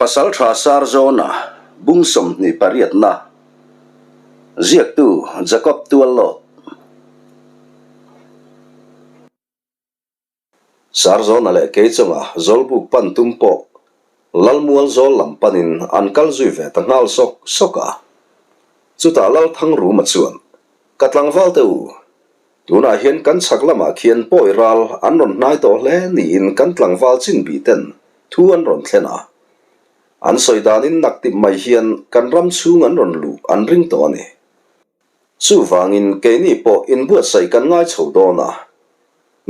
Pasalṭha Sarzawna bung 28na ziaktu Jacob Tuallawt. Sarzawna leh Keichunga Zawlbuk pan tum pawh Lalmual zawl lam panin an kal zui ve ta nghal sawk sawk a. Chutah Lalthangruma chuan, Ka tlangval te u, Tunah hian kan chhak lamah khian pawi ral an rawn hnai tawh hle niin kan tlangval chin bih ten thu an rawn thlen a. An sawi danin naktip mai hian kan ram chhung an rawn luh an ring tawh a ni. Chuvangin keini pawh inbuatsaih kan ngai chho dawn a.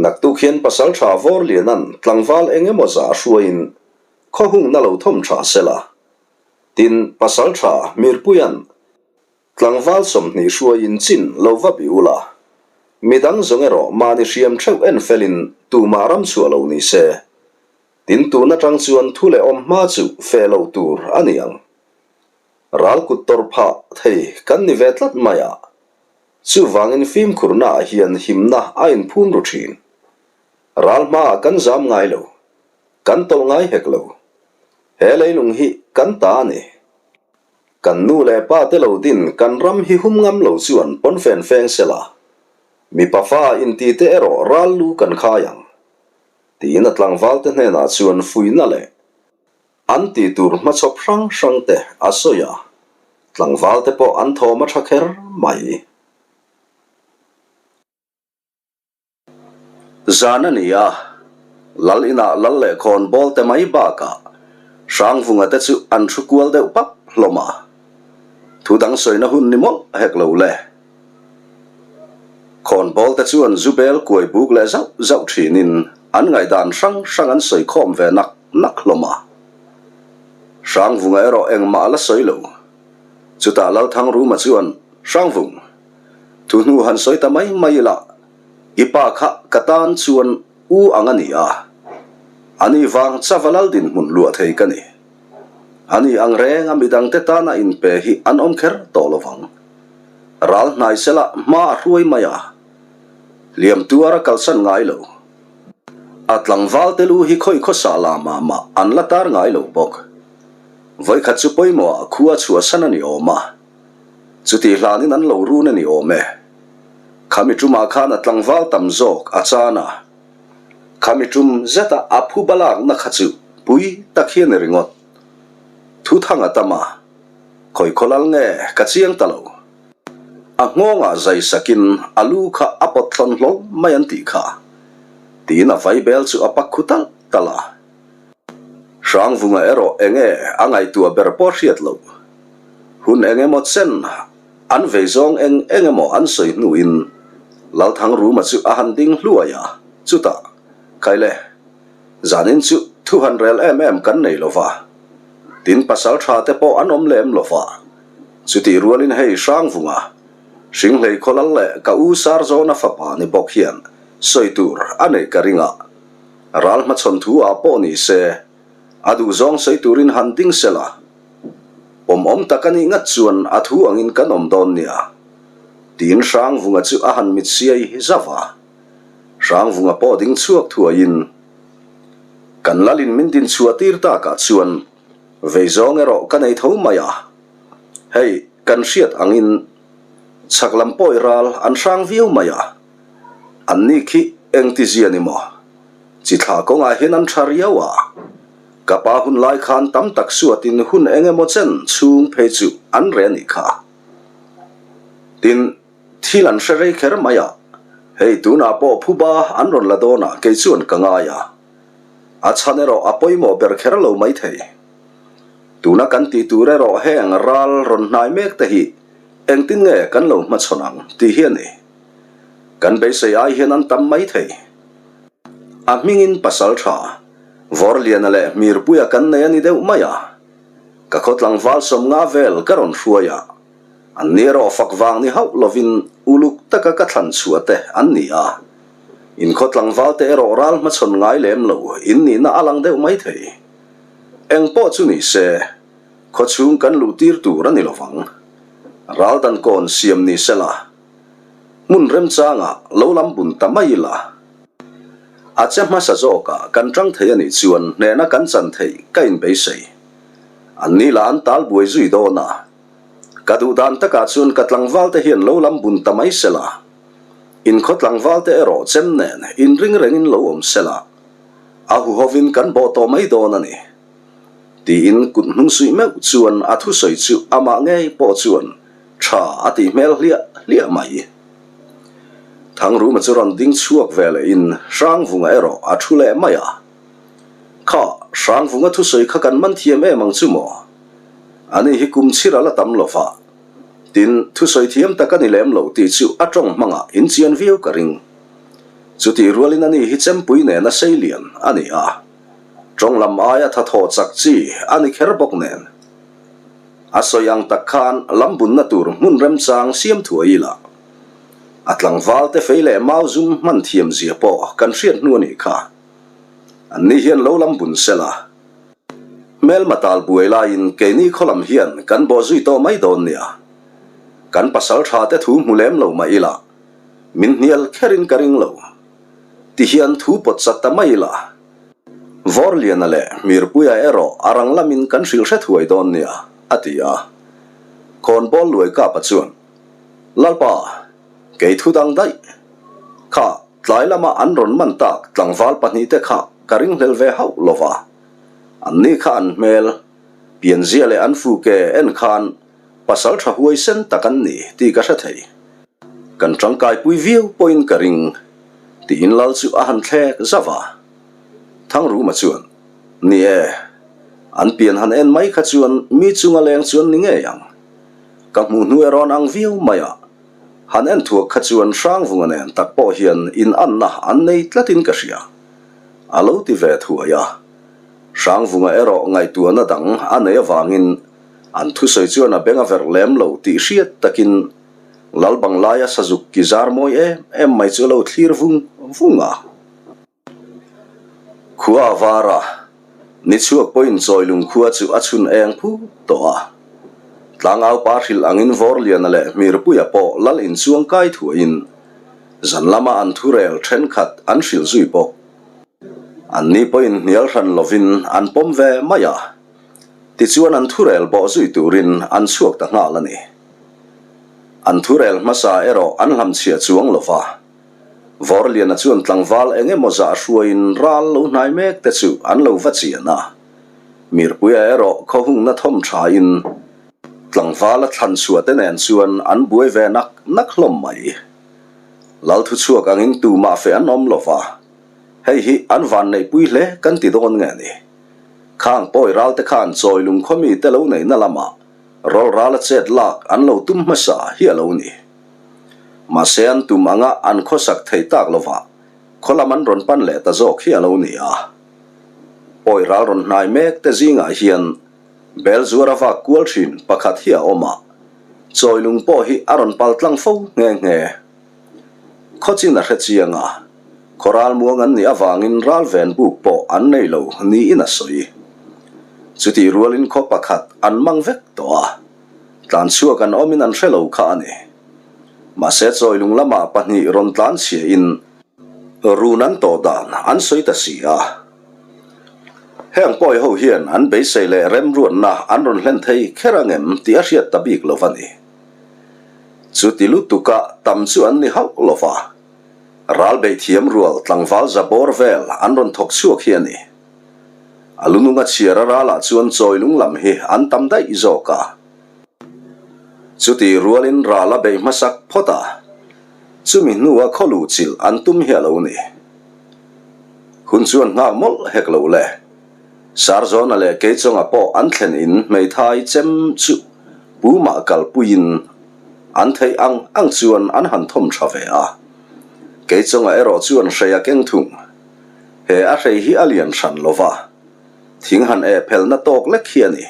Naktuk hian pasaltha Vawrliana'n tlangval eng emaw zah hruaiin khawhungna lo thawm tha sela. Tin, pasaltha Mirpuia'n Tlangval 20 hruaiin chin lo va bi ula, midang zawng erawh mahni hriam theuh en felin tumah ram chhuah lo ni se. Tin tun atang chuan thu leh awm hma chu feh lo tur a ni ang. Ral kut tawrh phah thei kan ni ve tlat mai a, chuvangin fimkhurna ah hian himna a inphum ru thin. Ral hmaah kan zam ngai lo, kan tawlh ngai hek lo. He leilung hi kan ta a ni. Kan nu leh pa te lo din kan ram hi hum ngam lo chuan pawnfen feng sela, mipa fa inti te erawh ral lu kan khai ang, tiin a tlangval te hnenah chuan fuihna leh an tih tur hmachhawp hrang hrang te a sawi a, tlangval te pawh an thawm a tha kher mai. Zan a ni a, Lal inah Lal leh khawnbawl te mai bakah Hrangvunga te chu an thu kual deuh pap hlawm a, thu dang sawina hun ni mawlh hek lo le. Khawnbawl te chuan zu bel kuai buk leh zauh zauh thinin an ngaihdan hrang hrang an sawi khawm ve nak nak hlawm a. Hrangvunga erawh engmah a la sawi lo. Chutah Lalthangruma chuan, Hrangvung, Thu hnu han sawi ta mai mai ila, i pa kha ka tan chuan u ang a ni a, ani vang chava lal dinhmun luah thei ka ni. Ani ang reng a midangte tana inpe hi an awm kher tawh lo vang. Ral hnai sela hma a hruai mai a, hliam tuar a kalsan ngai lo. A tlangval te lu hi khawi khawsa la mah mah an la tar ngai lo bawk. Vawikhat chu pawimawhah khua chhuahsan a ni awm a. Chutih hlanin an lo run a ni awm e. Khami tumah khan a tlangval tam zawk a chan a. Khami tum zeta a phu balakna kha chu pui tak hi a ni ringawt. Thu thang a tam a, khawi khawlal nge ka chiang ta lo. A nghawngah zai sakin a lu kha a pawt thlawn hlawl mai an tih kha. Tiin a vaibel chu a pak khu talh talh a. Hrangvunga erawh enge a ngaihtuah ber pawh hriat loh. Hun eng emaw chen an vei zawng eng eng emaw an sawi hnuin Lalthangruma chu a han ding hluai a, chutah, Khaile, zanin chu thu han rel em em kan nei lo va, tin pasal tha te pawh an awm lem lo va, chutih rualin hei Hrangvunga, Hringhlei khawlal leh ka u Sarzawna fapa ni bawk hian sawi tur a neih ka ring a, ral hmachhawn thu ah pawh ni se, a duhzawng sawi turin han ding sela. Awmawm tak a nih ngat chuan a thu angin kan awm dawn nia. Tiin Hrangvunga chu a han mit siai zauh a. Hrangvunga pawh ding chhuak thuaiin, Kan lalin min din chhuah tir takah chuan vei zawng erawh ka nei tho mai a. Hei, kan hriat angin chhak lam pawi ral an hrang viau mai a. Anni khi engtizia ni maw? Chi thla kawngah hian an tha riau a. Ka pa hun lai khan tam tak suatin hun eng emaw chen chhung phei chu an reh a nih kha. Tin, thil an hre rei kher mai a, hei tunah pawh phuba an rawn la dawn a kei chuan ka ngai a. A chhan erawh a pawimawh ber kher lo mai thei. Tuna kan tih tur erawh heng ral rawn hnai mek te hi engtin nge kan lo hmachhawn ang tih hi a ni. Kan beisei ai hian an tam mai thei. A hmingin pasal tha, Vawrliana leh Hmirpuia kan nei a ni deuh mai a. Ka khaw tlangval 50 vel ka rawn hruai a, an ni erawh fak vang ni hauh lovin uluk taka ka thlan chhuah te an ni a. In khaw tlangval te erawh ral hmachhawn ngai lem lo in nihna a lang deuh mai thei. Eng pawh chu ni se, khaw chhung kan luh tir tur a ni lovang. Ral dan kawn siam ni sela, hmun remchangah lo lam bun ta mai ila. A che hmasa zawkah kan tang thei a nih chuan hnehna kan chan theih ka inbeisei. An ni lah an tal buai zui dawn a. Ka duh dan takah chuan ka tlangval te hian lo lam bun ta mai sela. In khaw tlangval te erawh chem nen inring rengin lo awm sela. A huhovin kan bawh tawh mai dawn a ni. Tiin kut hnung suih meuh chuan a thusawi chu amah ngei pawh chuan tha a tih hmel hliah hliah mai. Thangruma chu rawn ding chhuak ve lehin Hrangvunga erawh a thu leh mai a. Kha, Hrangvunga thusawi kha kan man thiam em ang chu maw? Ani hi kum chhir a la tam lo va. Tin, thusawi thiam tak a ni lem lo tih chu a tawng hmangah inchian viau ka ring. Chutih rualin ani hi chempui nena sei lian a ni a. Tawng lam aia tha thaw chak chi a ni kher bawk nen. A sawi ang tak khan lam bunna tur hmun remchang siam thuai ila. A tlangval te fei leh mau zum hman thiam zia pawh kan hriat hnu a nih kha. Anni hian lo lam bun sela. Hmelma tal buai laiin keini khaw lam hian kan bawh zui tawh mai dawn nia. Kan pasal tha te thu hmu lem lo mah ila, min hnial kherin ka ring lo. Ti hian thu pawt chat ta mai ila. Vawrliana leh Mirpuia erawh a rang lamin kan hrilh hre thuai dawn nia, a ti a. Khawnbawl luai kapa chuan, Lalpa, kei thu dang daih. Kha, tlai lama an rawn man tak tlangval pahnihte kha ka ringhlel ve hauh lo va. Anni kha an hmel, pianzia leh an fuke en khan pasal tha huaisen tak an ni tih ka hre thei. Kan tangkaipui viau pawhin ka ring, tiin lal chu a han thlek zauh a. Thangruma chuan, Ni e, an pian han en mai kha chuan mi chunga leng chuan ni ngei ang. Ka hmuh hnu erawn ang viau mai a, han en thuak kha chuan Hrangvunga nen tak pawh hian inanna an nei tlatin ka hria. A lo ti ve thuai a. Hrangvunga erawh ngaihtuahna dang a nei avangin an thusawi chuan a beng a verh lem lo tih hriat takin Lalbanglaia sazuk ki zar mawi em em mai chu a lo thlir vung vung a. Khua a var a, ni chhuak pawhin Chawilung khua chu a chhun eng phut tawh a. Tlangaupa hrilh angin Vawrliana leh Hmirpuia pawh lal inchuang kai thuaiin zan lama an thurel thenkhat an hrilh zui bawk. Anni pawhin hnial hran lovin an pawm ve mai a, tichuan an thurel bawh zui turin an chhuak ta nghal a ni. An thurel hmasa erawh an hlamchhiah chuang lo va, Vawrliana chuan tlangval eng emaw zah hruaiin ral lo hnai mek te chu an lo va chian a. Mirpuia erawh khawhungna thawm thain tlangvala thlan chhuah te nen chuan an buai ve nak nak hlawm mai. Lal thuchhuak angin tumah feh an awm lo va, hei hi an vanneihpui hle kan ti dawn nge ni. Khang pawi ral te khan chawi lungkhaw mi te lo neihna lamah rawl ral a chet lak an lo tum hmasa hi a lo ni. Mahse an tum anga an khawsak thei tak lo va, khaw lam an rawn pan leh ta zawk hi a lo ni a. Pawi ral rawn hnai mek te zingah hian Bel zuar a vak kual thin pakhat hi a awm a, chawilung pawh hi a rawn pal tlang fo nghe nghe. Khawchin a hre chiang a, khaw ral muang an nih avangin ral ven buk pawh an nei lo niin a sawi. Chutih rualin khaw pakhat an mang vek tawh a, tlan chhuak an awmin an hre lo kha a ni. Mahse chawilung lamah pahnih rawn tlan chhiahin run an tawh dan an sawi ta si a. Heng pawi ho hian an beisei leh remruatna an rawn hlen thei kher ang em tih a hriat ta bik lo va ni. Chuti lutuka tam chu an ni hauh lo va, ral beih thiam rual tlangval za bawr vel an rawn thawk chhuak hi a ni. A lununga chhiar a ralah chuan chawi lung lam hi an tam daih zawk a. Chuti rualin ral a beih hmasak phawt a, chumi hnua khaw luh chilh an tum hi a lo ni. Hun chuan nghak mawlh hek lo le. Sarzawna leh Keichawnga pawh an thlen in hmeithai chem chu Pumah kalpuiin an theih ang ang chuan an han thawm tha ve a. Keichawnga erawh chuan hrei a keng thung. He a hrei hi a lian hran lo va, thing han eh phelna tawk lek hi a ni.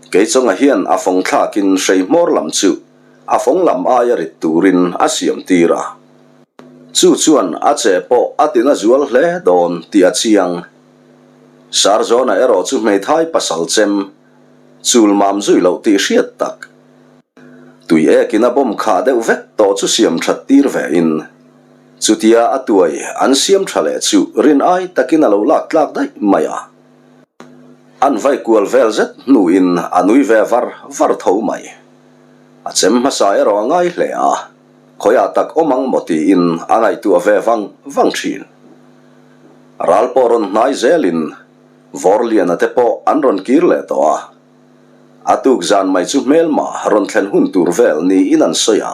Keichawnga hian a fawng thlakin hrei hmawr lam chu a fawng lam aia rit turin a siam tir a. Chu chuan a che pawh a tina zual hle dawn tih a chiang. Sarzawna erawh chu hmeithai pasal chem chul mam zui loh tih hriat tak. Tui ekin a bawm khah deuh vek tawh chu siam that tir ve in chutia a tuai an siam tha leh chu rin ai takin a lo lak tlak daih mai a. An vai kual vel zet hnuin a nui ve var var tho mai. A chem hmasa erawh a ngai hle a, khawiah tak awm ang maw tiin a ngaihtuah ve vang vang thin. Ral pawh rawn hnai zelin Vawrliana te pawh an rawn kir leh tawh a. A tuk zan mai chu hmelma rawn thlen hun tur vel niin an sawi a.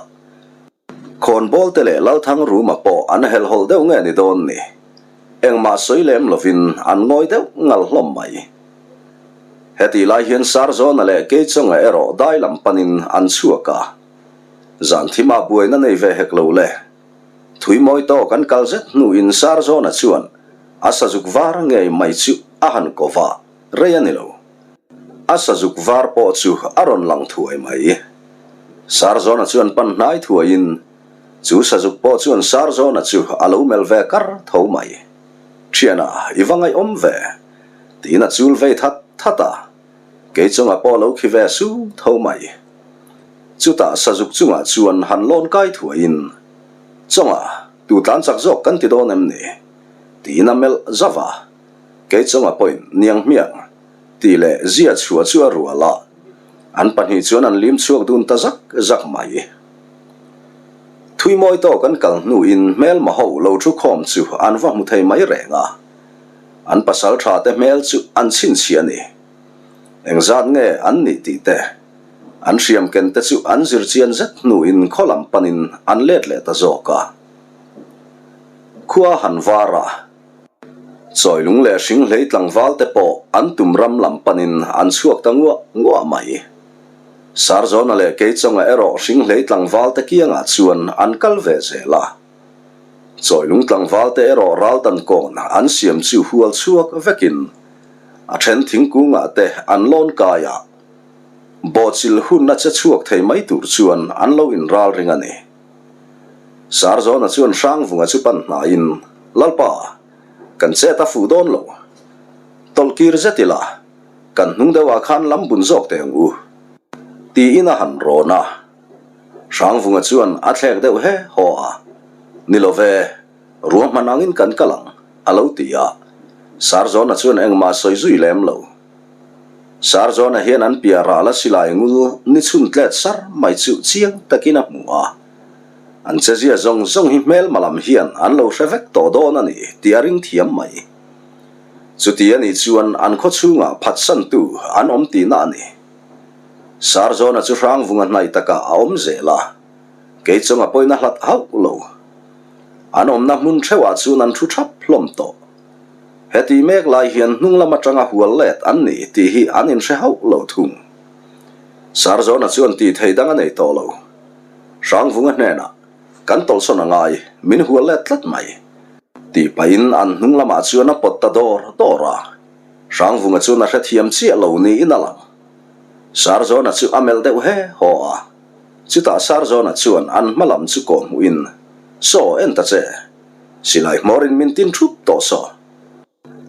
Khawnbawl te leh Lalthang Ruma pawh an helhawlh deuh nge ni dawn ni? Engmah sawi lem lovin an ngawi deuh ngal hlawm mai. Hetih lai hian Sarzawna leh Keichawnga erawh dai lam panin an chhuak a. Zan thimah buaina nei ve hek lo le. Thui mawi tawk an kal zet hnuin Sarzawna chuan a sazuk var ngei mai chu a han ko va, rei a ni lo. A sazuk var pawh chu a rawn lang thuai mai. Sarzawna chuan pan hnai thuaiin chu sazuk pawh chuan Sarzawna chu a lo melh ve kar tho mai. Thiana, i va ngaihawm ve? Tiin a chul vei that that a, kei chungah pawh lo khi ve su tho mai. Chutah sazuk chungah chuan han lawn kai thuaiin, Chawngah, tu tlan chak zawk kan ti dawn em ni? Tiin a melh zauh a, kei chungah pawhin niang hmiang tih leh zia chhuah chu a rual a, an pahnih chuan an lim chhuak dun ta zak zak mai. Thui mawi tawk an kal hnuin hmelma ho lo thu khawm chu an va hmu thei mai reng a, an pasal tha te hmel chu an chhinchhiah a ni. Engzat nge an nih tih te, an hriam ken te chu an zir chian zet hnuin khaw lam panin an let leh ta zawk a. Khua han var a. Chawilung leh hringhlei tlangval te pawh an tum ram lam panin an chhuak ta nguah nguah mai. Sarzawna leh Keichawnga erawh hringhlei tlangval te kiangah chuan an kal ve zel a. Chawilung tlangval te erawh raltan kawn an siam chu hual chhuak vekin a then thingkungah te an lawn kai a. Bawhchilh hun a che chhuak thei mai tur chuan an lo inral ring a ni. Sarzawna chuan Hrangvunga chu pan hnaiin, Lalpa, kan chet a fuh dawn lo. Tawlhkir zet ila, kan hnung deuhah khan lam bun zawk teh ang u. Tiin a han rawn a. Hrangvunga chuan a thlek deuh he haw a, Ni lo ve, ruahman angin kan kal ang, a lo ti a. Sarzawna chuan engmah sawi zui lem lo. Sarzawna hian an piah ral a silai ngul ni chhun tlet sar mai chu chiang takin a hmu a. An chezia zawng zawng hi hmelma lam hian an lo hre vek tawh dawn a ni tih a ring thiam mai. Chuti a nih chuan an khaw chhungah phatsantu an awm tihna a ni. Sarzawna chu Hrangvunga hnaih takah a awm zel a, kei chunga pawina hlat hauh lo. An awmna hmun theuhah chuan an thu thap hlawm tawh. Heti mek lai hian hnung lam atanga hual let an ni tih hi an inhre hauh lo thung. Sarzawna chuan tih thei dang a nei tawh lo. Hrangvunga hnenah, Kan tawlhsawn a ngai, min hual let tlat mai. Tih pahin an hnung lamah chuan a pawt ta dawr dawr a. Hrangvunga chuan a hrethiam chiah lo niin a lang. Sarzawna chu a melh deuh he haw a. Chutah Sarzawna chuan an hma lam chu kawh hmuhin, Saw, en ta che. Silai hmawrin min tin thup tawh saw.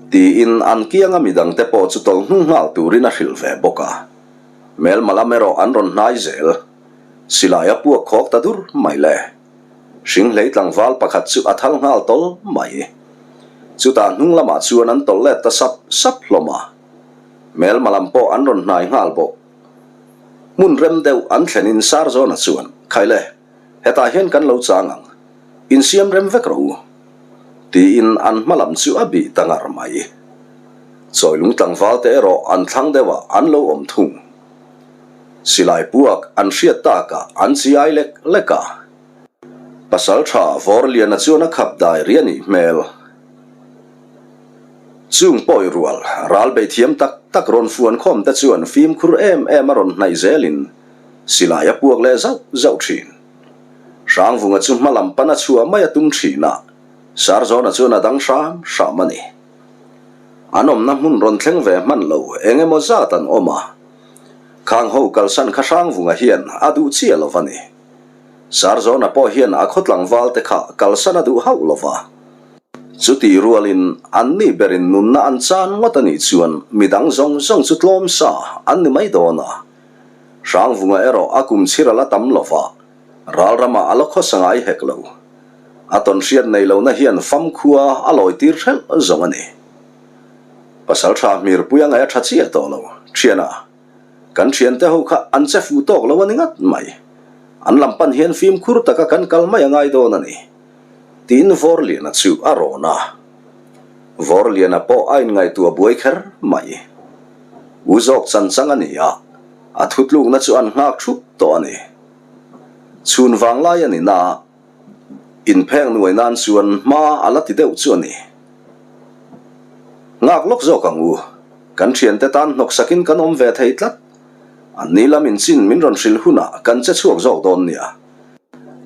Tiin an kianga midangte pawh chu tawlh hnung nghal turin a hrilh ve bawk a. Hmelma lam erawh an rawn hnai zel. Silai a puak khawk ta dur mai le. Hringhlei tlangval pakhat chu a thal nghal tawl mai. Chutah hnung lamah chuan an tawlh let ta sap sap hlawm a. Hmelma lam pawh an rawn hnai nghal bawk. Hmun rem deuh an thlenin Sarzawna chuan, Khaile, hetah hian kan lo chang ang. Insiam rem vek rawh u. Tiin an hma lam chu a bih ta ngar mai. Chawilung tlangval te erawh an thlang deuh ah an lo awm thung. Silai puak an hriat tak ah an chi ai lek lek a. Pasal tha Vawrliana chuan a khap dai ri a nih hmel. Chung pawi rual ral bei thiam tak tak rawn fuan khawm te chuan fimkhur em em a rawn hnaih zelin silai a puak leh zauh zauh thin. Hrangvunga chu hma lam pan a chhuah mai a tum thin a, Sarzawna chuan a dang hram hram a ni. An awmna hmun rawn thleng ve hman lo eng emaw zat an awm a, khang ho kalsan kha Hrangvunga hian a duh chiah lo va ni. Sarzawna pawh hian a khaw tlangval te kha kalsan a duh hauh lo va. Chutih rualin an ni berin nunna an chan ngawt a nih chuan midang zawng zawng chu tlawm sa an ni mai dawn a. Hrangvunga erawh a kum chhir a la tam lo va, ral ramah a la khawsa ngai hek lo. A tawn hriat nei lohna hian famkhua a lawi tir hrelh zawng a ni. Pasalṭha hmirpui a ngaih a ṭha chiah tawh lo, ṭhiana. Kan ṭhiante ho kha an che fuh tawk lo a ni ngat mai. An lam pan hian fimkhur taka kan kal mai a ngai dawn a ni, tiin Vawrliana chu a rawn a. Vawrliana pawh a inngaihtuah buai kher mai. U zawk chan chang a ni a, a thutlukna chu an nghak thup tawh a ni. Chhun vanglai a ni na. Inpheng nuai nan chuan hma a la ti deuh chu a ni. Nghak lawk zawk ang u. Kan thiante tan hnawk sakin kan awm ve thei tlat. An ni lam inchin min rawn hrilh hunah kan che chhuak zawk dawn nia.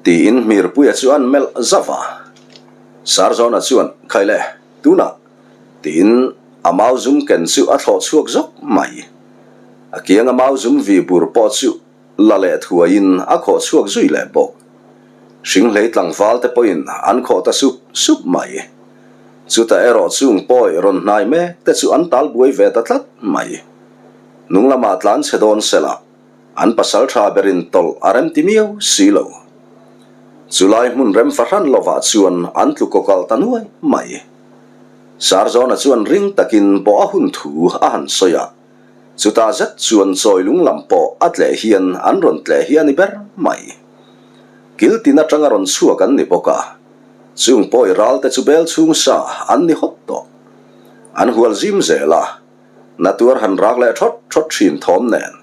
Tiin Hmirpuia chu an melh zauh a. Sarzawna chuan, Khai le, tunah. Tiin a mau zum ken chu a thlawh chhuak zawk mai. A kianga mau zum vi bur pawh chu la leh thuaiin a khawh chhuak zui leh bawk. Hringhlei tlangval te pawhin an khawh ta sup sup mai. Chutah erawh chung pawi rawn hnai mek te chu an tal buai ve ta tlat mai. Hnung lamah tlan chhe dawn sela an pasal tha berin tawlh a rem ti miau si lo. Chulai hmun rem fahran lovah chuan an tlu kawkalh ta nuai mai. Sarzawna chuan ring takin bawh a hun thu a han sawi a. Chutah zet chuan chawi lung lam pawh a tleh hian an rawn tleh hi a ni ber mai. Kil tin atanga rawn chhuak an ni bawk a, chung pawi ral te chu bel chhung sa an ni hawt tawh. An hual zim zel a, na tuar han rak leh thawt thawt thin thawm nen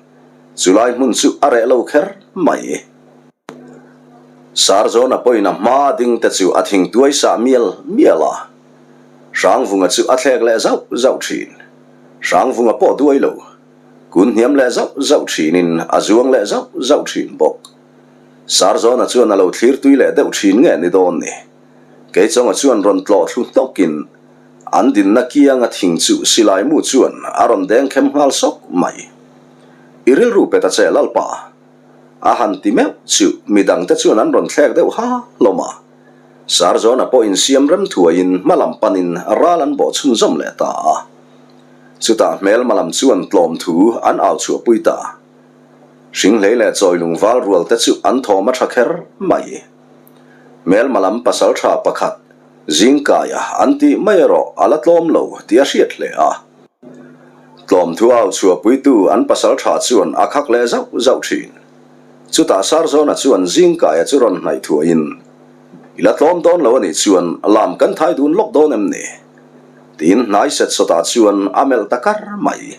chulai hmun chu a reh lo kher mai. Sarzawna pawhin a hma ding te chu a thingtuai sah mial mial a, Hrangvunga chu a thlek leh zauh zauh thin. Hrangvunga pawh duai lo, kun hniam leh zauh zauh thinin a zuang leh zauh zauh thin bawk. Sarzawna chuan a lo thlir tui leh deuh thin nge ni dawn ni? Keichawnga chuan rawn tlawh thlu hnawkin an dinna kianga thing chu silai mu chuan a rawn deng khem nghal sawk mai. I rilru pe ta che Lalpa! A han ti meuh chu midangte chuan an rawn thlek deuh ha hlawm a. Sarzawna pawh insiam rem thuaiin hma lam panin ral an bawh chhunzawm leh ta a. Chutah hmelma lam chuan tlawm thu an au chhuahpui ta. Hringhlei leh Chawilung val rual te chu an thawm a tha kher mai. Hmelma lam pasal tha pakhat Zingkaia an tih mai erawh a la tlawm lo tih a hriat hle a. Tlawmthu au chhuahpuitu an pasal tha chuan a khak leh zauh zauh thin. Chutah Sarzawna chuan Zingkaia chu rawn hnaih thuaiin, I la tlawm dawn lo a nih chuan lam kan thai dun lawk dawn em ni? Tiin hnai set sawtah chuan a melh ta kar mai.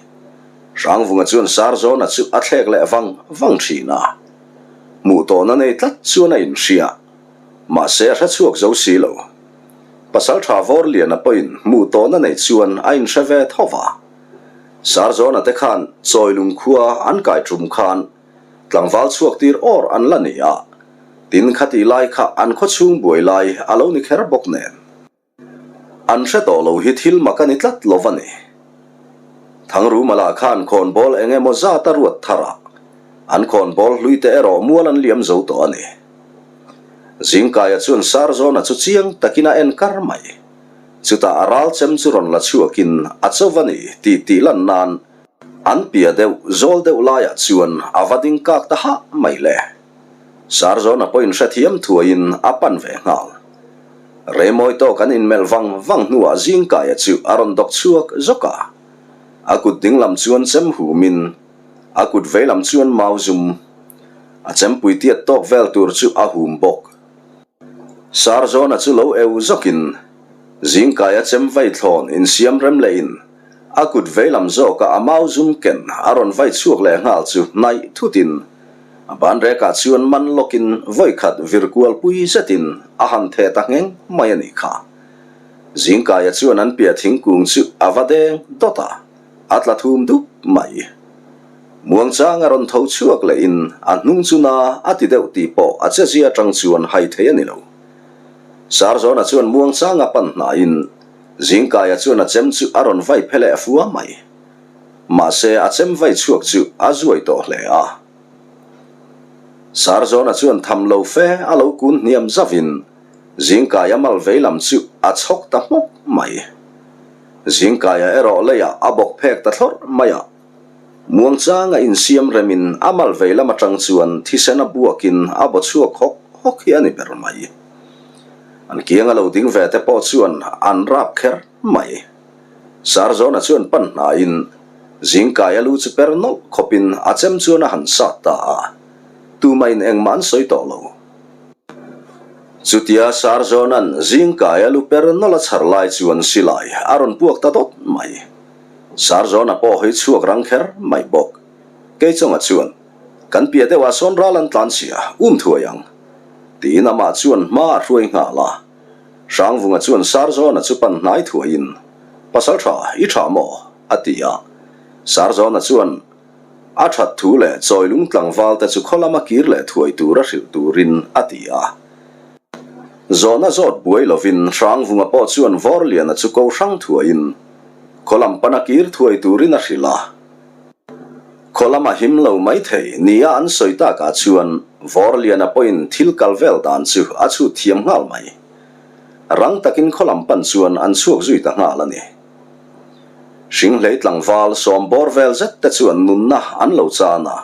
Hrangvunga chuan Sarzawna chu a thlek leh vang vang thin a. Hmuh tawhna nei tlat chuan a inhria. Mahse a hre chhuak zo si lo. Pasal tha vawr liana pawhin hmuh tawhna nei chuan a inhre ve tho va. Sarzawna te khan Chawilung khua an kai tum khan tlangval chhuak tir awr an la ni a, tin khati lai kha an khaw chhung buai lai a lo ni kher bawk nen. An hre tawh lo hi thil mak a ni tlat lo va ni. Thangruma lah khan khawnbawl eng emaw zat a ruat thar a, an khawnbawl hlui te erawh mual an liam zo tawh a ni. Zingkaia chuan Sarzawna chu chiang takin a en kar mai. Chutah a ral chem chu rawn la chhuakin a cho va ni tih tih lan nan an pia deuh zawl deuh laiah chuan a va ding kak ta hah mai le. Sarzawna pawhin hrethiam thuaiin a pan ve nghal. Remawi tawk an inmelh vang vang hnuah Zingkaia chu a rawn dawk chhuak zawk a. A kut ding lam chuan chem humin a kut vei lam chuan mau zum a chempui tiat tawk vel tur chu a hum bawk. Sarzawna chu lo eu zawkin Zingkaia chem vai thlawn insiam rem lehin a kut vei lam zawka a mau zum ken a rawn vai chhuak leh nghal chu hnaih thutin A ban rekah chuan man lawkin vawikhat vir kual pui zetin a han theh ta ngheng mai a nih kha. Zingkaia chuan an piah thingkung chu a va deng dawt a, a tla thum dup mai. Muangchang a rawn tho chhuak lehin a hnung chu na a ti deuh tih pawh a chezia atang chuan hai thei a ni lo. Sarzawna chuan muangchanga pan hnaiin Zingkaia chuan a chem chu a rawn vai phe leh fua mai. Mahse a chem vai chhuak chu a zuai tawh hle a. Sarzawna chuan tham lo fe a lo kun hniam zavin Zingkaia mal vei lam chu a chhawk ta hmawk mai. Zingkaia erawh leiah a bawk phek ta thlawrh mai a. Muangchanga insiam remin a mal vei lam atang chuan thisen a buakin a baw chhuak hawk hawk hi a ni ber mai. An kianga lo ding ve te pawh chuan an rap kher mai. Sarzawna chuan pan hnaiin Zingkaia lu chu per nawlh khawpin a chem chuan a han sat ta a, tumahin engmah an sawi tawh lo. Chutia Sarzawna'n Zingkaia lu per nawlh a chhar lai chuan silai a rawn puak ta dawt mai. Sarzawna pawh hawi chhuak rang kher mai bawk. Keichawnga chuan, Kan piah deuhah sawn ral an tlan sia, um thuai ang. Tiin amah chuan hma a hruai nghal a. Hrangvunga chuan Sarzawna chu pan hnai thuaiin, Pasal tha, i tha maw? a ti a. Sarzawna chuan a that thu leh chawilung tlangval te chu khaw lama kir leh thuai tura hrilh turin a ti a. Zawhna zawt buai lovin Hrangvunga pawh chuan Vawrliana chu ko hrang thuaiin khaw lam pana kir thuai turin a hrilh a. Khaw lama him lo mai thei nia an sawi takah chuan Vawrliana pawhin thil kal vel dan chu a chhut thiam nghal mai. Rang takin khaw lam pan chuan an chhuak zui ta nghal a ni. Hringhlei tlangval sawm bawr vel zet te chuan nunna an lo chan a.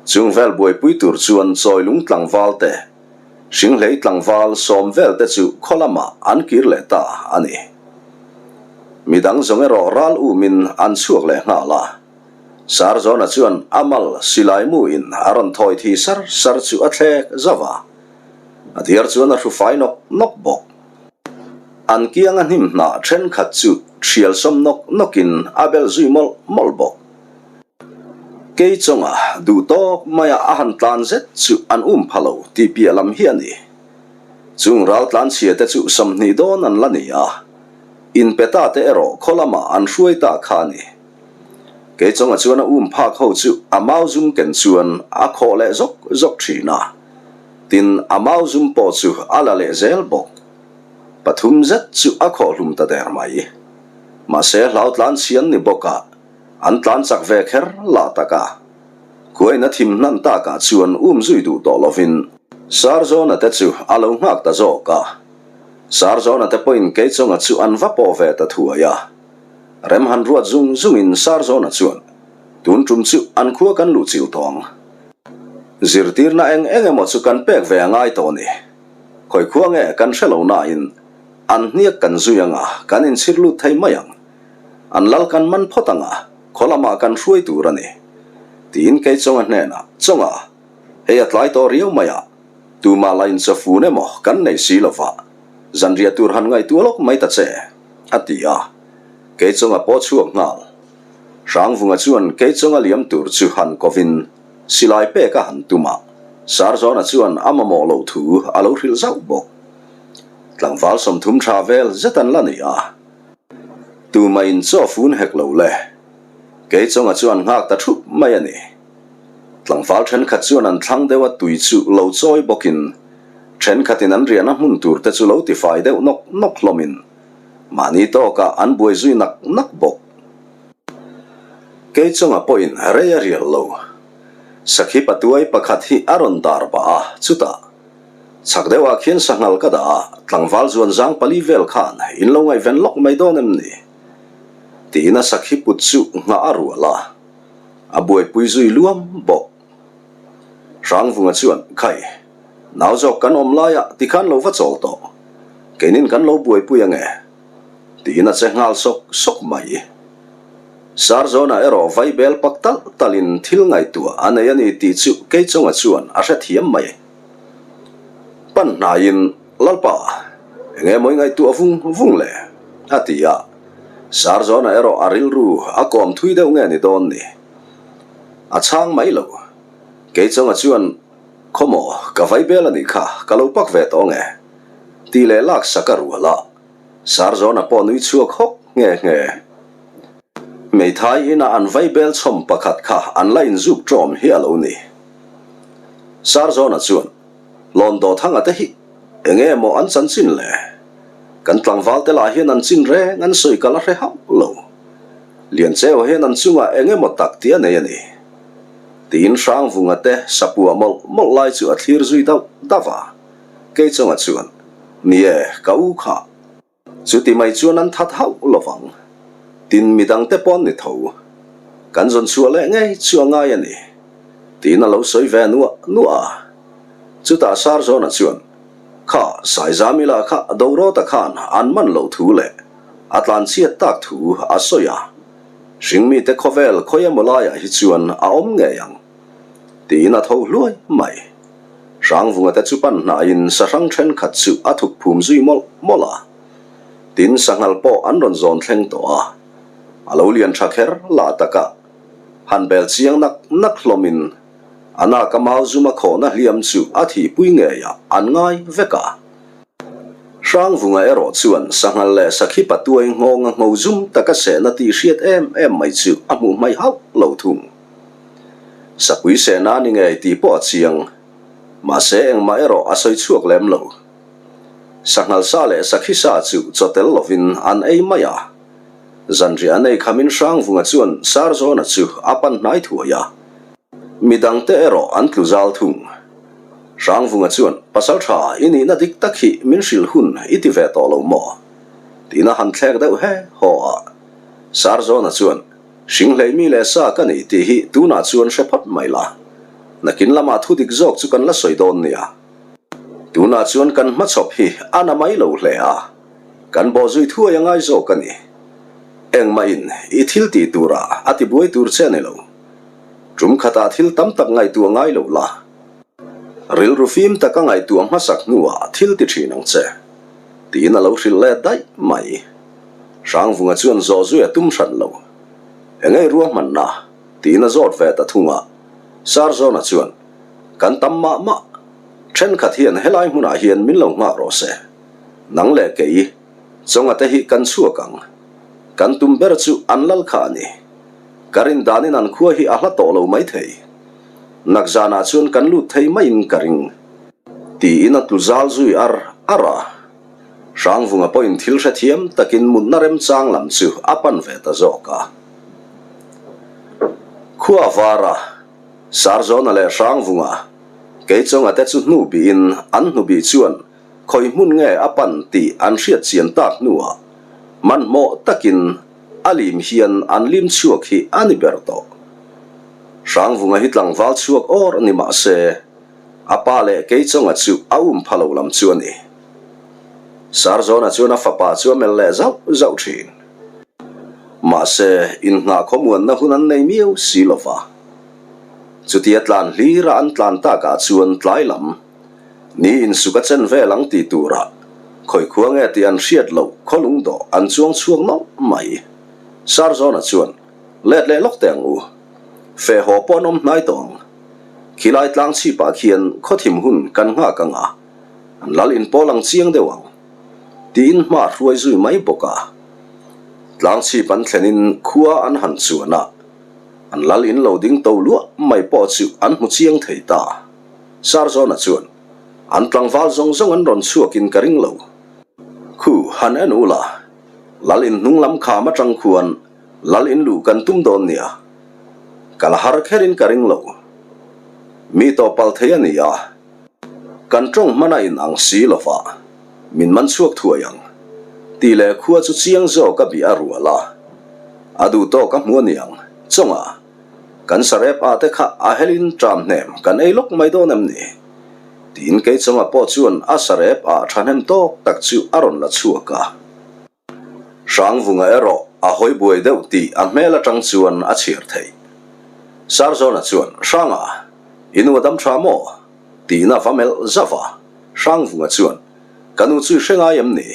Chung vel buaipui tur chuan chawilung tlangval te, hringhlei tlangval sawm vel te chu khaw lamah an kir leh ta a ni. Midang zawng erawh ral umin an chhuak leh nghal a. Sarzawna chuan a mal silai muin a rawn thawi thi sar sar chu a thlek zauh a. A diar chuan a hru fai nawk nawk bawk. An kianga hnim hnah thenkhat chu thial sawm nawk nawkin a bel zui mawlh mawlh bawk. Kei chawnga duh tawk maia a han tlan zet chu an um pha lo tih piah lam hi a ni. Chung ral tlanchhia te chu 20 dawn an la ni a, inpe ta te erawh khaw lamah an hruai ta kha a ni. Kei chawnga chuan a um phak ho chu a mau zum ken chuan a khawh leh zawk zawk thin a. Tin, a mau zum pawh chu a la leh zel bawk. Pathum zet chu a khawh hlum ta der mai. Mahse, hlau tlan chhian ni bawkah an tlan chak ve kher lah tak a. Khuain a thim hnan takah chuan um zui duh tawh lovin Sarzawna te chu a lo nghak ta zawk a. Sarzawna te pawhin Keichawnga chu an va pawh ve ta thuai a. Rem han ruat zung zungin Sarzawna chuan, Tun tum chu an khua kan luh chilh tawh ang. Zirtirna eng eng emaw chu kan pek ve a ngai tawh ni. Khawi khua nge kan hre lo nain an hniak kan zui anga kan inchhir lut thei mai ang. An lal kan man phawt anga khaw lamah kan hruai tur a ni. Tiin kei Chawnga hnenah, Chawnga, hei a tlai tawh riau mai a, tumah la inchawfun emaw kan nei si lova, zanriah tur han ngaihtuah lawk mai ta che, a ti a. Kei Chawnga pawh chhuak nghal. Hrangvunga chuan kei Chawnga liam tur chu han kovin, Silai pek a han tum a, Sarzawna chuan a mamawh loh thu a lo hrilh zauh bawk. Tlangval 30 tha vel zet an la ni a, tumah in chaw fun hek lo le. Kei chawnga chuan nghak ta thup mai a ni. Tlangval thenkhat chuan an thlang deuh a tui chu lo chawi bawkin thenkhatin an riahna hmun tur te chu lo tifai deuh nawk nawk hlawmin mahni tawkah an buai zui nak nak bawk. Kei chunga pawhin rei a rial lo. Sakhi patuai pakhat hi a rawn dar pah a, chutah, Chhak deuhah khian sanghal ka dah a, tlangval zuan zang pali vel khan in lo ngaihven lawk mai dawn em ni? Tiin a sakhi put chu nghah a rual a, a buaipui zui luam bawk. Hrangvunga chuan, Khai, nau zawk kan awm laiah tikhan lo va chawl tawh, keinin kan lo buaipui ange. Tiin a che nghal sawk sawk mai. Sarzawna erawh vai bel pak talh talhin thil ngaihtuah a nei a ni tih chu Keichawnga chuan a hrethiam mai. Pan hnaiin, Lalpa, enge mawi ngaihtuah vung vung le? a ti a. Sarzawna erawh a rilru a kawm thui deuh nge ni dawn ni? A chhang mai lo. Keichawnga chuan, Khawmaw, ka vai bel a nih kha, ka lo pak ve tawh nge? Tih leh laksak a rual a. Sarzawna pawh nui chhuak hawk nghe nghe. Hmeithai ina an vaibel chhawm pakhat kha an la inzuk ṭawm hi a lo ni. Sarzawna chuan, Lawn Dawthanga te hi eng nge maw an chanchin le? Kan tlangval te lah hian an chin reng an sawi ka la hre hauh lo. Liancheu hian an chungah eng emaw tak tih a nei a ni. Tiin Hrangvunga te sapuah mawlh mawlh lai chu a thlir zui dauh dauh a. Keichawnga chuan, Ni e, ka u kha. Chuti mai chuan an that hauh lo vang. Tin, midangte pawn ni tho. Kan zawn chhuah leh ngei chu a ngai a ni, tiin a lo sawi ve nuah nuah a. Chutah Sarzawna chuan, Kha, Saizamila kha Dorawta khan an man loh thu leh. A tlanchhiat tak thu a sawi a, Hringmite khawvel khawi emaw laiah hi chuan a awm ngei ang, tiin a tho hluai mai. Hrangvunga te chu pan hnaiin sahrang thenkhat chu a thuk phum zui mawlh mawlh a. Tin, sanghal pawh an rawn zawn thleng tawh a, a lo lian tha kher lah taka han bel chiang nak nak hlawmin a naka mau zuma khawhna hliam chu a thihpui ngeiah an ngai vek a. Hrangvunga erawh chuan sanghal leh sakhi patuai nghawnga ngho zum taka sehna tih hriat em em mai chu a hmuh hmaih hauh lo thung. Sapui sehna a ni ngei tih pawh a chiang. Mahse engmah erawh a sawi chhuak lem lo. Sanghal sa leh sakhi sa chu chaw tel lovin an ei mai a. Zanriah an ei khamin Hrangvunga chuan Sarzawna chu a pan hnai thuai a. Midangte erawh an tlu zal thung. Hrangvunga chuan, Pasal tha, i nihna dik tak hi min hrilh hun i ti ve tawh lo maw? Tiin a han thlek deuh he haw a. Sarzawna chuan, Hringhleih mi leh sa ka ni tih hi tunah chuan hre phawt mai la. Nakin lamah thu dik zawk chu kan la sawi dawn nia. Tunah chuan kan hmachhawp hi a na mai lo hle a, kan bawhzui thuai a ngai zawk a ni. Engmahin i thil tih turah a tibuai tur che a ni lo. Tum khatah thil tam tak ngaihtuah ngai lo la, rilru fim taka ngaihtuah hmasak hnuah thil ti thin ang che, tiin a lo hrilh let daih mai. Hrangvunga chuan zawh zui a tum hran lo. Engei ruahmanna? tiin a zawt ve ta thung a. Sarzawna chuan, Kan tam mah mah. Thenkhat hian helai hmunah hian min lo nghak rawh se. Nang leh kei, Chawnga te hi kan chhuak ang. Kan tum ber chu an lal kha a ni. Ka rin danin an khua hi a hla tawh lo maithei. Nakzanah chuan kan lut thei maiin ka ring. Tiin a tlu zal zui ar ar a. Hrangvunga pawhin thil hrethiam takin mutna remchang lam chu a pan ve ta zawk a. Khua var a, Sarzawna leh Hrangvunga, Keichawnga te chu hnu bihin an hnu bih chuan khawi hmun nge a pan tih an hriat chian tak hnuah hmanhmawh takin a lim hian an lim chhuak hi a ni ber tawh. Hrangvunga hi tlangval chhuak awr ni mah se, a pa leh Keichawnga chu a um pha lo lam chu a ni. Sarzawna chuan a fapa chu a melh leh zauh zauh thin. Mahse, innghah khawmuanna hun an nei miau si lo va. Chutia tlan hlira an tlan takah chuan tlai lam, Ni insuk a chen vel ang tih turah khawi khua nge tih an hriat loh khawlung dawh an chuang chhuak nawlh mai. Sarzawna chuan, Let leh lawk teh ang u. Feh haw pawh an awm hnai tawh ang. Khilai tlang chhipah khian khawthim hun kan nghak ang a, an lal inpawl ang chiang deuh ang. Tiin hma hruai zui mai bawk a. Tlang chhip an thlenin khua an han chuan a, an lal in lo ding to luah mai pawh chu an hmu chiang thei ta. Sarzawna chuan, An tlangval zawng zawng an rawn chhuakin ka ring lo. Khu, han en u la, Lal in hnung lam kham atang khuan Lal in luh kan tum dawn nia. Ka la har kherin ka ring lo. Mi tawpal thei a ni a, kan tawng hman a in ang si lo va, min man chhuak thuai ang. Tih leh khua chu chiang zawk a bih a rual a, a duh tawk a hmu a niang, chawngah. Kan sarep a te kha a helin ṭam hnem kan ei lawk mai dawn em ni? Tiin Keichawnga pawh chuan a sarep ah ṭhahnem tawk tak chu a rawn la chhuak a. Hrangvunga erawh a hawi buai deuh tih a hmel aṭang chuan a chhiar thei. Sarzawna chuan, Hranga, i nu a dam ṭha maw? Tiin a va melh zauh a. Hrangvunga chuan, Ka nu chu i hre ngai em ni?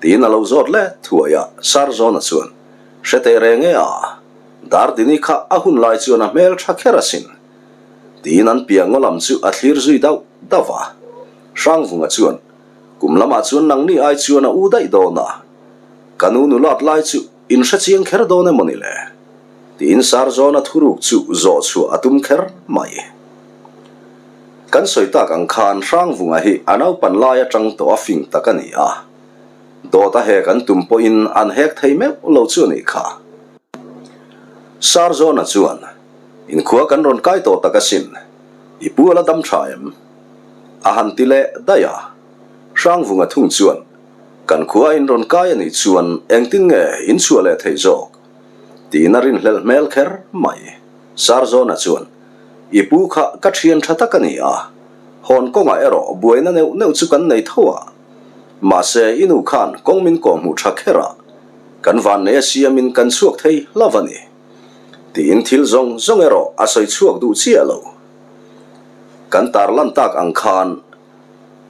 Tiin a lo zawt let thuai a. Sarzawna chuan, Hre teh reng e a. Dardini kha a hun lai chuan a hmel tha kher asin. Tiin an piah ngaw lam chu a thlir zui dauh dauh a. Hrangvunga chuan, Kum lamah chuan nangni ai chuan a u daih dawn a, ka nu nulat lai chu in hre chiang kher dawn emaw ni le? Tiin Sarzawna thuruk chu zawh chhuah a tum kher mai. Kan sawi tak ang khan Hrangvunga hi a naupan lai atang tawh a fing tak a ni a. Dawt a hek an tum pawhin an hek thei meuh lo chu a nih kha. Sarzawna chuan, Inkhua kan rawn kai tawh tak asin, i pu a la dam tha em? A han ti leh daih a. Hrangvunga thung chuan, Kan khua in rawn kai a nih chuan engtin nge in chhuah leh theih zawk? Tiin a rinhlelh hmel kher mai. Sarzawna chuan, I pu kha ka thian tha tak a ni a, hawn kawngah erawh buaina neuh neuh chu kan nei tho a. Mahse, i nu khan kawng min kawh hmuh tha kher a. Kan vannei a siamin kan chhuak thei hlauh a ni. Tiin thil zawng zawng erawh a sawi chhuak duh chiah lo. Kan tarlan tak ang khan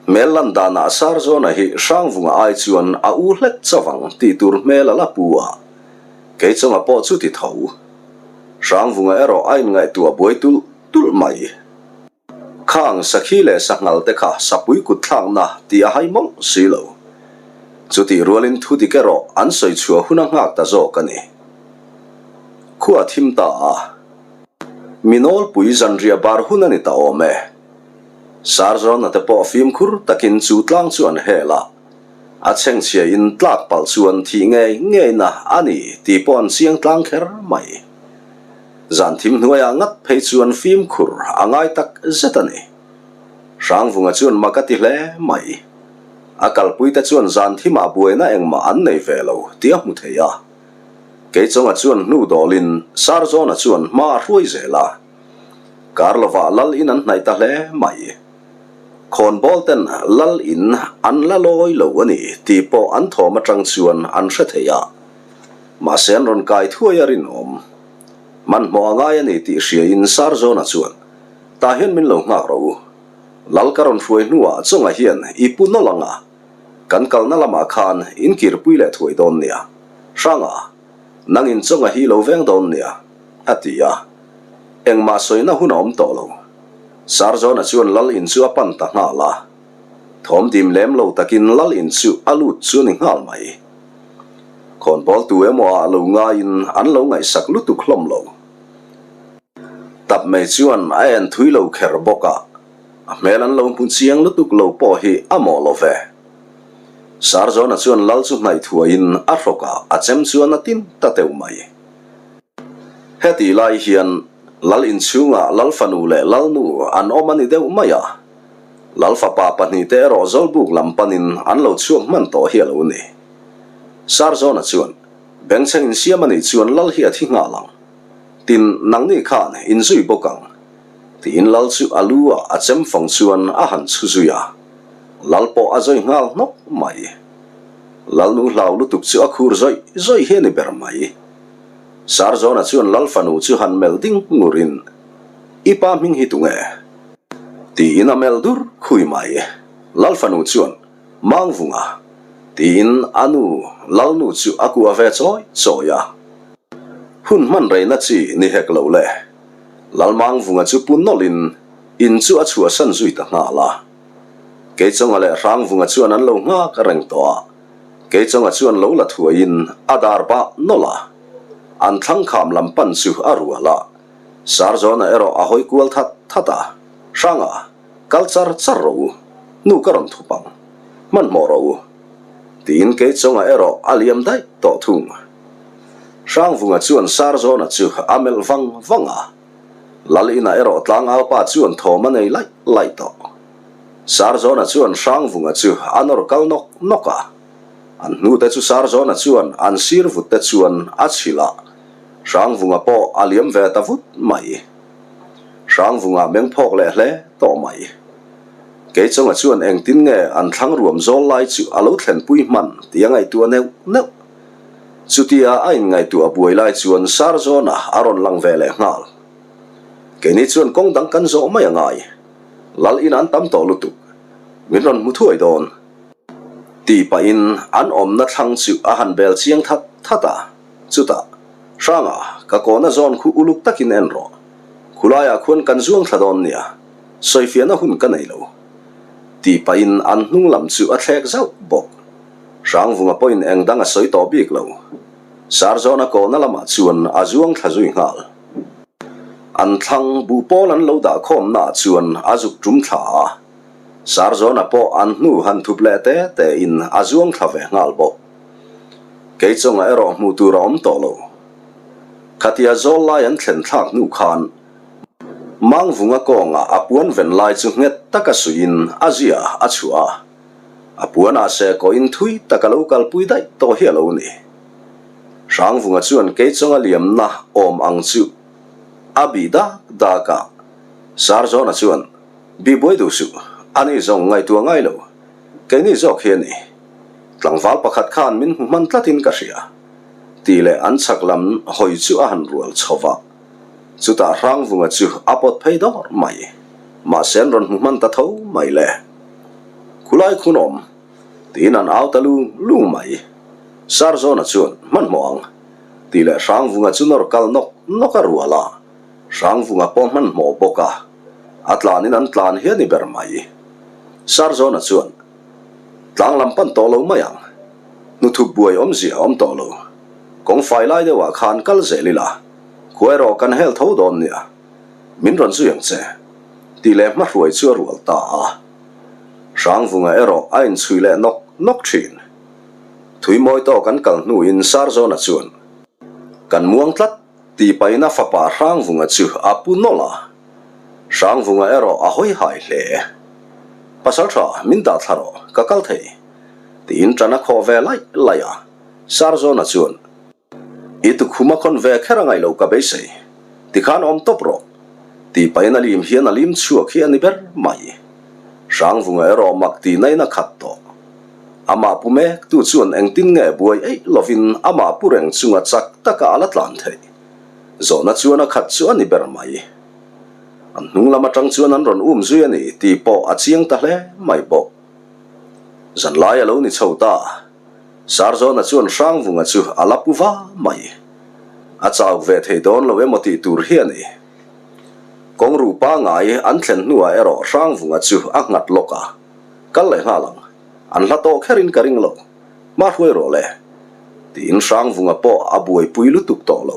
hmel lan danah Sarzawna hi Hrangvunga ai chuan a u hlek chauh ang tih tur hmel a la pu a, Keichawnga pawh chu ti tho. Hrangvunga erawh a inngaihtuah buai tulh tulh mai. Khang sakhi leh sanghal te kha sapui kut thlakna tih a hai mawlh si lo. Chutih rualin thu dik erawh an sawi chhuah hun a nghak ta zawk a ni. Khua thim ta a. Mi nawlpui zanriah bar hun a ni ta awm e. Sarzawna te pawh fimkhur takin chu tlang chu an hel a. A chhengchhia in tlak palh chuan thih ngei ngeina a ni tih pawh an chiang tlang kher mai. Zan thim hnuaiah ngat phei chuan fimkhur a ngai tak zet a ni. Hrangvunga chuan mak a ti hle mai. A kalpuite chuan zan thimah buaina engmah an nei ve lo tih a hmu thei a. Keichawnga chuan hnu dawlin Sarzawna chuan hma a hruai zel a. Kar lovah lal in an hnaih ta hle mai. Khawnbawl ten lal in an la lawi lo a ni tih pawh an thawm atang chuan an hre thei a. Mahse an rawn kai thuai a rinawm. Hmanhmawh a ngai a ni tih hriain Sarzawna chuan, Tah hian min lo nghak rawh u. Lal ka rawn hruai hnuah chawngah hian i pu nawlh ang a, kan kalna lamah khan in kirpui leh thuai dawn nia. Hranga, nangin chawngah hi lo veng dawn nia, a ti a. Engmah sawina hun a awm tawh lo. Sarzawna chuan lal in chu a pan ta nghal a. Thawm dim lem lo takin lal in chu a lut chu a ni nghal mai. Khawnbawl tu emaw ah lo ngaiin an lo ngaihsak lutuk hlawm lo. Tap mai chuan a en thui lo kher bawk a, a hmel an lo hmu chiang lutuk lo pawh hi a mawh lo ve. Sarzawna chuan lal chu hnaih thuaiin a hrawk a, a chem chuan a tin ta teuh mai. Hetih lai hian lal inchhungah lal fanu leh lalnu an awm a ni deuh mai a, lal fapa pahnihte erawh Zawlbuk lam panin an lo chhuak hman tawh hi a lo ni. Sarzawna chuan, Bengchheng insiam a nih chuan lal hi a thi nghal ang. Tin, nangni khan inzui bawk ang. Tiin lal chu a lu ah a chem fang chuan a han chhu zui a. Lal pawh a zawi nghal hnawk mai. Lalnu hlau lutuk chu a khur zawih zawih hi a ni ber mai. Sarzawna chuan lal fanu chu han melh ding ngurin, I pa hming hi tunge? Tiin a melh dur khui mai. Lal fanu chuan, Mangvunga, tiin a nu Lalnu chu a kuah ve chawi chawi a. Hun hman reina chi ni hek lo le. Lalmangvunga chu pu nawlhin in chu a chhuahsan zui ta nghal a. Keichawnga leh Hrangvunga chuan an lo nghak reng tawh a. Keichawnga chuan lo la thuaiin a dar bah nawlh a. An thlangkham lam pan chu a rual a. Sarzawna erawh a hawi kual that that a. Hranga, kal char char rawh u. Hnu ka rawn thup ang. Hmanhmawh rawh u. Tiin Keichawnga erawh a liam daih tawh thung. Hrangvunga chuan Sarzawna chu a melh vang vang a, Lal inah erawh tlangaupa chuan thawm a nei laih laih tawh. Sarzawna chuan Hrangvunga chu a nawr kal nawk nawk a, an hnute chu Sarzawna chuan an sir vut te chuan a chhilh a, Hrangvunga pawh a liam ve ta vut mai. Hrangvunga meng phawk leh hle tawh mai. Keichawnga chuan engtin nge an thlang ruam zawl lai chu a lo thlenpui hman tih a ngaihtuah neuh neuh. Chutia a inngaihtuah buai lai chuan Sarzawna a rawn lang ve leh nghal. Keini chuan kawng dang kan zawh mai a ngai. Lal in an tam tawh lutuk. Min rawn hmu thuai dawn. Tih pahin an awmna thlang chu a han bel chiang that that a. Chutah, Hranga, ka kawna zawn khu uluk takin en rawh. Khulaiah khuan kan zuang thla dawn nia. Sawifiahna hun ka nei lo. Tih pahin an hnung lam chu a thlek zauh bawk. Hrangvunga pawhin eng dang a sawi tawh bik lo. Sarzawna kawhna lamah chuan a zuang thla zui nghal. An thlang buh pawl an lo dah khawmnaah chuan a zuk tum thla a. Sarzawna pawh an hnu han thup leh te tein a zuang thla ve nghal bawk. Keichawnga erawh hmuh tur a awm tawh lo. Khatia zawl lai an thlen thlak hnu khan Mangvunga kawngah a puan ven lai chu nghet taka suihin a zia a chhuah a. A puanah se kawhin thui tak a lo kalpui daih tawh hi a lo ni. Hrangvunga chuan Keichawnga liamna awm ang chu a bih dak dak a. Sarzawna chuan, Bih buai duh suh, ani zawng ngaihtuah ngai lo. Keini zawk hi a ni. Tlangval pakhat khan min hmu hman tlatin ka hria. Tih leh an chhak lam hawi chu a han rual chho va. Chutah Hrangvunga chu a pawt phei dawr mai. Mahse an rawn hmu hman ta tho mai le. Khulai khun awm. Tiin an au ta lung lung mai. Sarzawna chuan, Hmanhmawh ang. Tih leh Hrangvunga chu nawr kal nawk nawk a rual a. Hrangvunga pawh hmanhmawh bawk a. A tlanin an tlan hi a ni ber mai. Sarzawna chuan, Tlang lam pan tawh lo mai ang. Hnuthup buai awmzia a awm tawh lo. Kawng fai lai deuhah khan kal zel ila, khua erawh kan hel tho dawn nia. Min rawn zui ang che. Tih leh hmahruai chu a rual ta a. Hrangvunga erawh a inchhui leh nawk nawk thin. Thui mawi tawk an kal hnuin Sarzawna chuan, Kan muang tlat, tih pahin a fapa Hrangvunga chu a pu nawlh a. Hrangvunga erawh a hawi hai hle. Pasal tha, min dah thla rawh, ka kal thei, tiin ṭan a khawh ve laih laih a. Sarzawna chuan, I tukhum a khawn ve kher a ngaih loh ka beisei, tikhan awm tawp rawh, tih pahin a lim hian a lim chhuak hi a ni ber mai. Hrangvunga erawh mak tihna in a khat tawh. Amah pu mek tu chuan engtin nge buai eih lovin amah pu reng chunga chak taka a la tlan theih. Zawhna chuan a khat chu a ni ber mai. An hnung lam atang chuan an rawn um zui a ni tih pawh a chiang ta hle mai bawk. Zanlai a lo ni chho ta. Sarzawna chuan Hrangvunga chu a la pu va mai. A chau ve thei dawn lo emaw tih tur hi a ni. Kawng ruh pangngai an thlen hnuah erawh Hrangvunga chu a nghat lawk a, Kal leh nghal ang. An hla tawh kherin ka ring lo. Hma hruai rawh le. Tiin Hrangvunga pawh a buaipui lutuk tawh lo.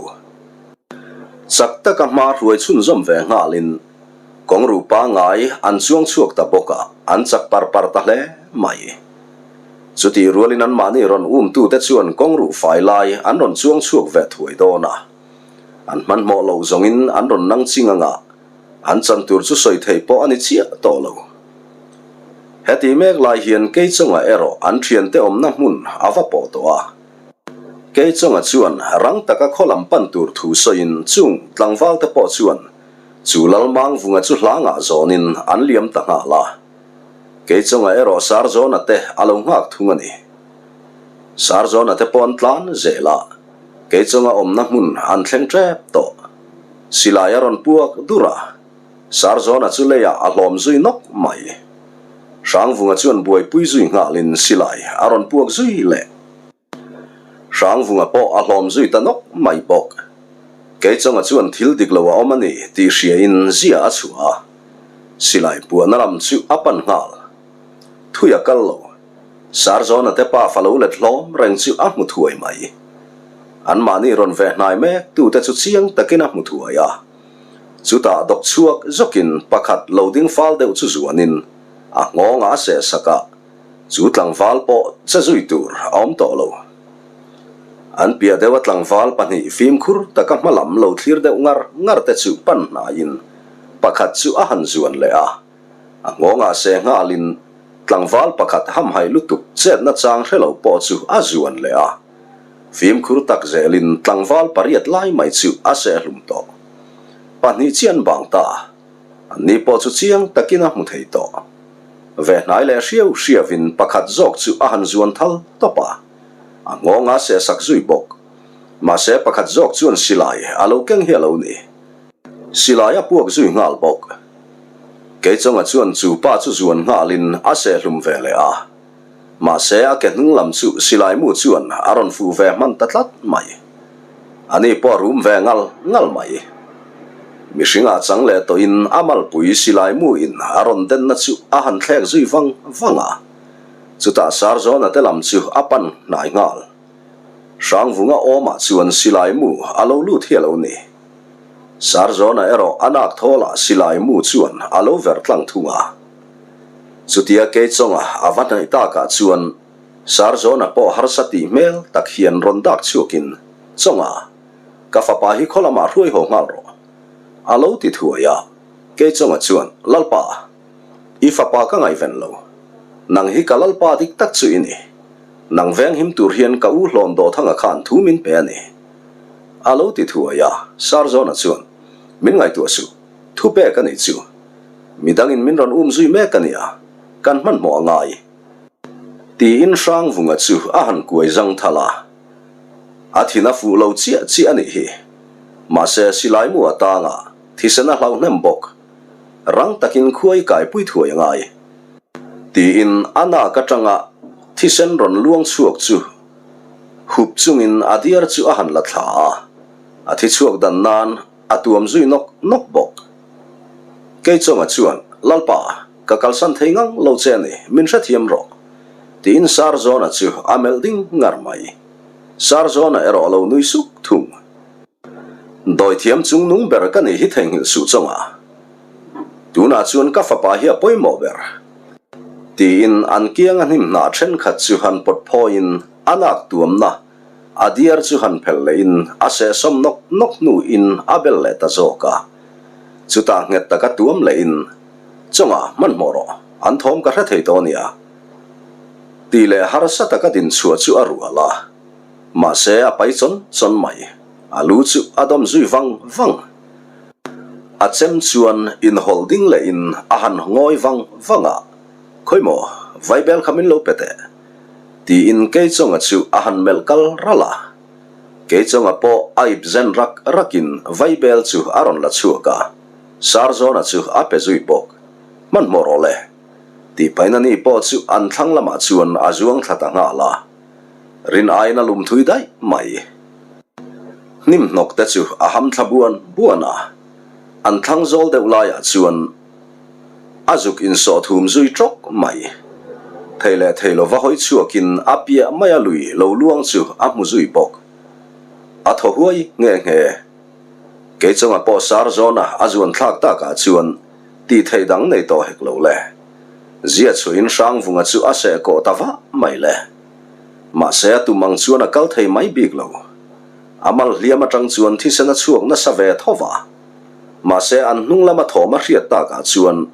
Chak taka hma hruai chhunzawm ve nghalin kawng ruh pangngai an chuang chhuak ta bawk a, an chak par par ta hle mai. Chutih rualin anmahni rawn umtute chuan kawng ruh fai lai an rawn chuang chhuak ve thuai dawn a. An hmanhmawh loh zawngin an rawn nang ching anga an chan tur chu sawi theih pawh a ni chiah tawh lo. Heti mek lai hian Keichawnga erawh an thiante awmna hmun a va pawh tawh a. Keichawnga chuan rang taka khaw lam pan tur thu sawiin chung tlangvalte pawh chuan chu Lalmangvunga chu hlangah zawnin an liam ta nghal a. Keichawnga erawh Sarzawna te a lo nghak thung a ni. Sarzawna te pawh an tlan zel a, Keichawnga awmna hmun an thleng tep tawh. Silai a rawn puak dur a, Sarzawna chu leiah a hlawm zui nawk mai. Hrangvunga chuan buaipui zui nghalin silai a rawn puak zui leh. Hrangvunga pawh a hlawm zui ta nawk mai bawk. Keichawnga chuan thil dik lo a awm a ni tih hriain zia a chhuah a, silai puahna lam chu a pan nghal. Thui a kal lo. Sarzawna te pa fa lo let hlawm reng chu a hmu thuai mai. Anmahni rawn ve hnai mek tute chu chiang takin a hmu thuai a. Chutah dawk chhuak zawkin pakhat lo ding fal deuh chu zuanin a nghawngah a sehsak a. Chu tlangval pawh che zui tur a awm tawh lo. An piah deuha tlangval pahnih fimkhur taka hma lam lo thlir deuh ngar ngar te chu pan hnaiin pakhat chu a han zuan leh a. A nghawngah seh nghalin tlangval pakhat hamhaih lutuk chetna chang hre lo pawh chu a zuan leh a. Fimkhur tak zelin tlangval pariat lai mai chu a seh hlum tawh. Pahnih chi an bang ta. Anni pawh chu chiang takin a hmu thei tawh. Ve hnai leh hriau hriauin pakhat zawk chu a han zuan thal tawp a, a nghawng a sehsak zui bawk. Mahse pakhat zawk chuan silai a lo keng hi a lo ni. Silai a puak zui nghal bawk. Keichawnga chuan chu pa chu zuan nghalin a sehhlum ve leh a. Mahse, a ke hnung lam chu silai mu chuan a rawn fuh ve hman ta tlat mai. Ani pawh a rum ve ngal ngal mai. Mihringah chang leh tawhin a malpui silai mu in a rawn denna chu a han thlek zui vang vang a. Chutah Sarzawna te lam chu a pan hnai nghal. Hrangvunga awmah chuan silai mu a lo lut hi a lo ni. Sarzawna erawh a nak thawlah silai mu chuan a lo ver tlang thung a. Chutia Keichawnga a va hnaih takah chuan Sarzawna pawh harsa tih hmel tak hian rawn dak chhuakin, Chawnga, ka fapa hi khaw lamah hruai haw nghal rawh. A lo ti thuai a, Keichawnga chuan, Lalpa, i fapa ka ngaihven lo. Nang hi ka Lalpa dik tak chu i ni. Nang venghim tur hian ka u hlawn Dawthanga khan thu min pe a ni. A lo ti thuai a, Sarzawna chuan, Min ngaihtuah suh, thupek a nih chu. Midangin min rawn um zui mek a nia, kan hmanhmawh a ngai. Tiin Hrangvunga chu a han kuai zang thal a. A thin a fuh lo chiah chiah a nih hi. Mahse, silaimu a tang a, thisen a hlauh hnem bawk. Rang takin khuai kaipui thuai a ngai. Tiin a nak atanga thisen rawn luang chhuak chu hup chungin a diar chu a han la thla a, a thi chhuak dan nan a tuam zui nawk nawk bawk. Keichawnga chuan, Lalpa, ka kalsan thei ngang lo che a ni, min hrethiam rawh, tiin Sarzawna chu a melh ding ngar mai. Sarzawna erawh a lo nui suk thung. Dawithiam chung nung ber ka nih hi theihnghilh suh chawnga. Tunah chuan ka fapa hi a pawimawh ber. Tiin an kianga hnim hnah thenkhat chu han pawt phawiin a nak tuamna a diar chu han phelh lehin a sehsawm nawk nawk hnuin a bel leh ta zawk a. Chutah nghet taka tuam lehin, Chawnga, hmanhmawh rawh, an thawm ka hre thei tawh ania. Tih leh harsa taka din chhuah chu a rual a. Mahse a pai chawn chawn mai. A lu chu a dawm zui vang vang. A chem chuan inhawlh ding lehin a han ngawi vang vang a, Khawi maw, vaibel kha min lo pe teh. Tiin Keichawnga chu a han melh kal ral a. Keichawnga pawh a ip zen rak rakin vaibel chu a rawn la chhuak a, Sarzawna chu a pe zui bawk. Hmanhmawh rawh le. Tih pahin ani pawh chu an thlang lamah chuan a zuang thla ta nghal a. Rin aiin a lum thui daih mai. Hnim hnawk te chu a ham thla buan buan a, an thlang zawl deuh laiah chuan a zuk insawh thum zui tawk mai. Thei leh thei lova hawi chhuakin a piah maia lui lo luang chu a hmu zui bawk. A thaw huai nghe nghe. Kei chunga pawh sar zawna a zuan thlak takah chuan tih theih dang nei tawh hek lo le. Zia chhuahin Hrangvunga chu a seh kawh ta vah mai le. Mahse a tum ang chuan a kal thei mai bik lo. A mal hliam atang chuan thisen a chhuak nasa ve tho va. Mahse an hnung lama thawm a hriat takah chuan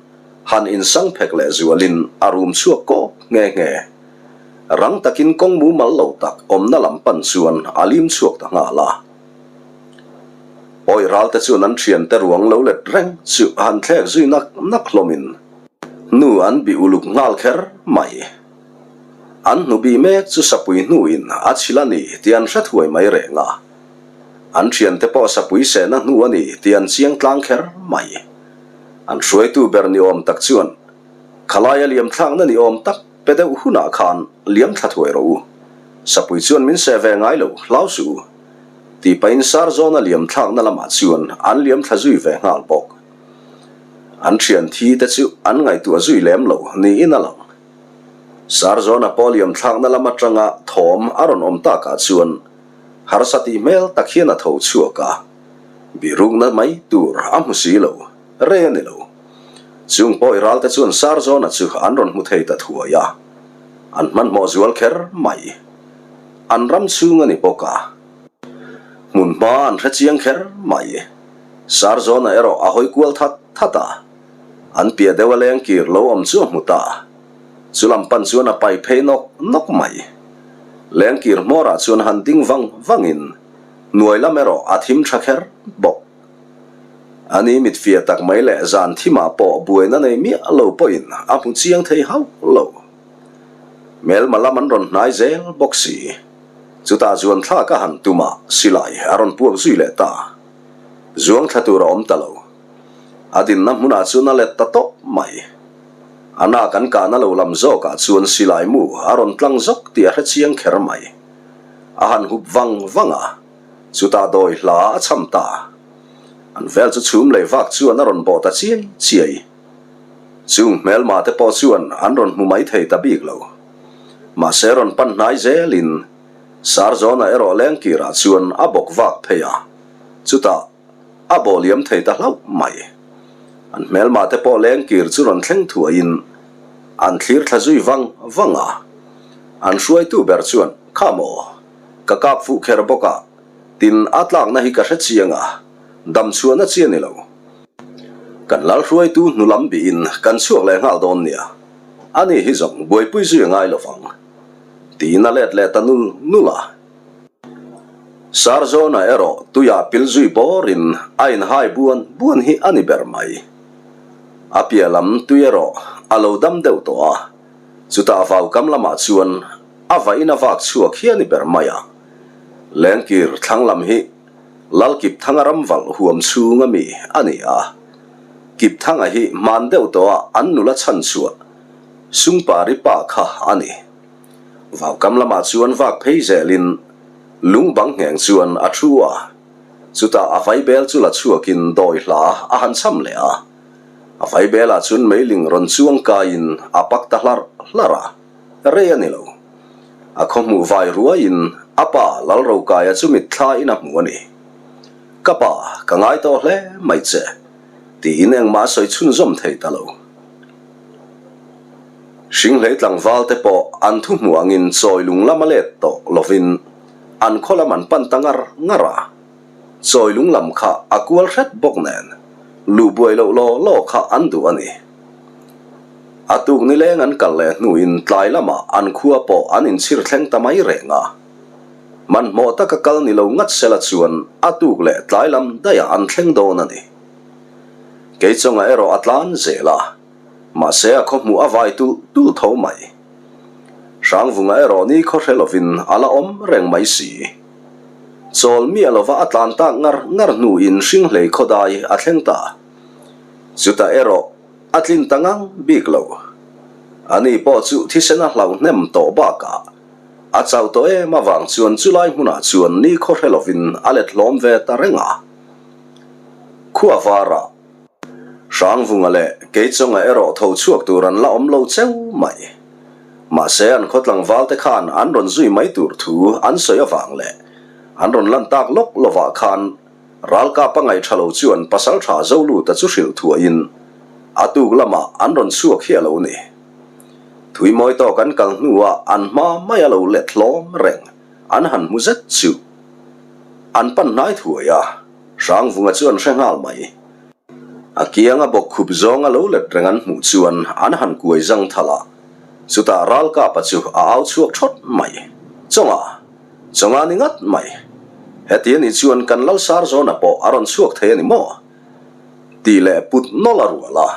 han insang phek leh zualin a rum chhuak kawk nghe nghe. Rang takin kawng mumal lo tak awmna lam pan chuan a lim chhuak ta nghal a. Awi ralte chuan an thiante ruang lo let reng chu han thlek zui nak nak hlawmin hnu an bih uluk nghal kher mai. An hnu bih mek chu sapui hnuin a chhil a ni tih an hre thuai mai reng a. An thiante pawh sapui sehna hnu a ni tih an chiang tlang kher mai. An hruaitu ber ni awm tak chuan khalai a liam thlakna ni awm tak pe deuh hunah khan liam thla thuai rawh u. Sapui chuan min seh ve ngai lo, hlau suh u. Tih pahin Sarzawna liam thlakna lamah chuan an liam thla zui ve nghal bawk. An thian thi te chu an ngaihtuah zui lem lo niin a lang. Sarzawna pawh liam thlakna lam atanga thawm a rawn awm takah chuan harsa tih hmel tak hian a tho chhuak a, bihrukna mai tur a hmu si lo, rei a ni lo. Chung pawi ral te chuan Sarzawna chu an rawn hmu thei ta thuai a, an hmanhmawh zual kher mai. An ram chhung a ni bawk a, hmun hma an hre chiang kher mai. Sarzawna erawh a hawi kual that that a, an piah deuh a leng kir lo awm chu a hmu ta. Chu lam pan chuan a pai phei nawk nawk mai. Leng kir hmawrah chuan han ding vang vangin hnuai lam erawh a thim tha kher bawk. Ani mitfiah tak mai leh zan thimah pawh buaina nei miah lo pawhin a hmu chiang thei hauh lo. Hmelma lam an rawn hnai zel bawk si. Chutah zuan thlak a han tum a, silai a rawn puak zui leh ta. Zuang thla tur a awm ta lo. A dinna hmunah chuan a let ta tawp mai. A nak an kahna lo lam zawkah chuan silai mu a rawn tlang zawk tih a hre chiang kher mai. A han hup vang vang a, chutah dawi hla a cham ta. An vel chu chhum lei vak chuan a rawn bawh ta chiai chiai. Chung hmelma te pawh chuan an rawn hmu mai thei ta bik lo. Mahse rawn pan hnai zelin Sarzawna erawh lengkirah chuan a bawk vak phei a, chutah a bawh liam thei ta hlauh mai. An hmelma te pawh lengkir chu rawn thleng thuaiin an thlir thla zui vang vang a. An hruaitu ber chuan, Kha maw, ka kap fuh kher bawk a, tin a tlakna hi ka hre chiang a, dam chhuahna chi a ni lo. Kan lal hruaitu hnu lam bihin kan chhuak leh nghal dawn nia, ani hi zawng buaipui zui a ngai lo vang, tiin a let leh ta nul nul a. Sarzawna erawh tuiah pil zui bawrin a inhai buan buan hi a ni ber mai. A piah lam tui erawh a lo dam deuh tawh a, chutah vaukam lamah chuan a vahin a vak chhuak hi a ni ber mai a. Lengkir thlang lam hi Lal Kipthanga ramvalh huam chhunga mi a ni a. Kipthanga hi hman deuh tawha an nula chhan chhuah Sungpari pa kha a ni. Vaukam lamah chuan vak phei zelin lung bang ngheng chuan a thu a. Chutah a vaibel chu la chhuakin dawi hla a han cham leh a. A vaibelah chuan meiling rawn chuang kaiin a pak ta hlarh hlarh a. Rei a ni lo. A khaw hmuh vai ruaiin a pa Lalrokaia chu mitthlain a hmu a ni. Ka pa, ka ngai tawh hle mai che, tiin engmah a sawi chhunzawm thei ta lo. Hringhlei tlangval te pawh an thu hmuh angin chawi lung lama let tawh lovin an khaw lam an pan ta ngar ngar a. Chawi lung lam kha a kual hret bawk nen luh buai loh law law kha an duh a ni. A tuk nileng an kal leh hnuin tlai lamah an khua pawh an inchhir thleng ta mai reng a. Hmanhmawh taka kal ni lo ngat sela chuan a tuk leh tlai lam daihah an thleng dawn a ni. Keichawnga erawh a tlan zel a, mahse a khaw hmuh a vai tulh tulh tho mai. Hrangvunga erawh ni khaw hre lovin a la awm reng mai si. Chawl miah lova a tlan tak ngar ngar hnuin Hringhlei khawdai a thleng ta. Chutah erawh A tlin ta ngang bik lo. Ani pawh chu thisen a hlauh hnem tawh bakah a chauh tawh em avang chuan chulai hmunah chuan ni khaw hre lovin a let hlawm ve ta reng a. Khua varah Hrangvunga leh Keichawnga erawh tho chhuak tur an la awm lo cheu mai. Mahse an khaw tlangval te khan an rawn zui mai tur thu an sawi avang leh an rawn lan tak lawk lovah khan Ralkap a ngaih tha lo chuan pasal tha zo lut a chu hrilh thuaiin a tuk lamah an rawn chhuak hi a lo ni. Thui mawi tawk an kal hnuah an hma mai a lo let hlawm reng an han hmu zet chu an pan hnai thuai a, Hrangvunga chu an hre nghal mai. A kianga bawk khup zawnga lo let reng an hmuh chuan an han kuai zang thalh a, chutah Ralkapa chu a au chhuak thawt mai. Chawnga! Chunga ni ngat mai. Heti a nih chuan kan lal sar zawna pawh a rawn chhuak thei a ni maw? Tih leh put nawlh a rual a.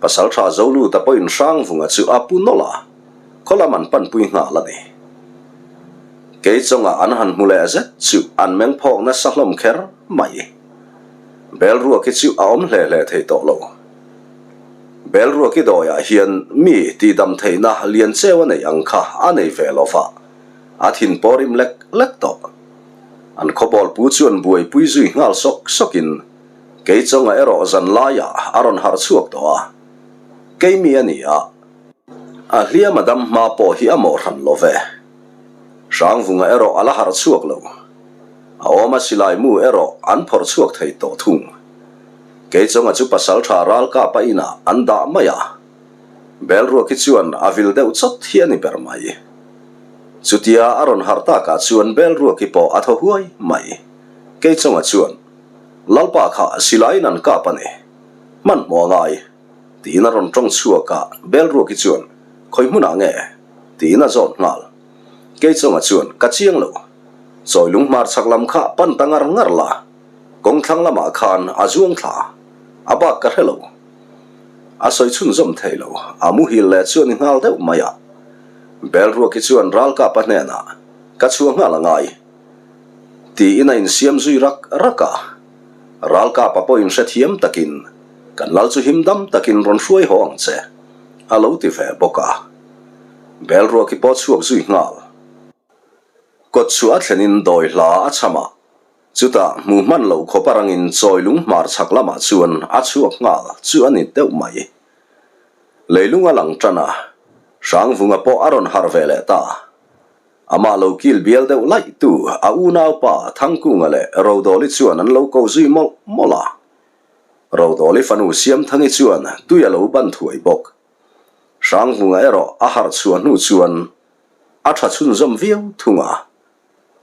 Pasaltha Zoluta pawhin Hrangvunga chu a pu nawlh a, khaw lam an panpui nghal a ni. Kei chunga an han hmu leh zet chu an meng phawk nasa hlawm kher mai. Belruaki chu a awm hle hle thei tawh lo. Belruaki dawiah hian mi tihdam theihna lian cheu a neih ang kha a nei ve lo va. A thin pawh rim lek lek tawh. An khawbawl pu chuan buaipui zui nghal sawk sawkin kei chawnga erawh zan laiah a rawn harh chhuak tawh a. Kei mi a ni a. A hliam a dam hma pawh hi a mawh hran lo ve. Hrangvunga erawh a la harh chhuak lo. A awm a silai mu erawh an phawrh chhuak thei tawh thung. Kei chawnga chu pasal tha ralkapa inah an dah mai a. Belruaki chuan a vil deuh chawt hi a ni ber mai. Chutia a rawn harh takah chuan Belruaki pawh a thaw huai mai. Keichawnga chuan, Lalpa kha silaiin an kap a ni. Hmanhmawh a ngai. Tiin a rawn tawng chhuak a, Belruaki chuan, Khawi hmunah nge? Tiin a zawt nghal. Keichawnga chuan, Ka chiang lo. Chawilung hmarchhak lam kha pan ta ngar ngar la. Kawngthlang lamah khan a zuang thla. A bak ka hre lo. A sawi chhunzawm thei lo, a muhil leh chu a ni nghal deuh mai a. Belruaki chuan Ralkapa hnenah, Ka chhuah nghal a ngai, tiin a insiam zui rak rak a. Ralkapa pawhin hrethiam takin, Kan lal chu him dam takin rawn hruai haw ang che, a lo ti ve bawk a. Belruaki pawh chhuak zui nghal. Kawtchhuah a thlenin dawi hla a cham a. Chutah hmu hman loh khawp a rangin chawi lung hmar chhak lamah chuan a chhuak nghal chu a ni deuh mai. Leilung a lang tan a, Hrangvunga pawh a rawn harh ve leh ta. Amah lo kil bial deuh laih tu a unaupa Thangkunga leh Rodawli chuan an lo ko zui mawlh mawlh a. Rodawli fanu Siamthangi chuan tui a lo ban thuai bawk. Hrangvunga erawh a harh chhuah hnu chuan a tha chhunzawm viau thung a.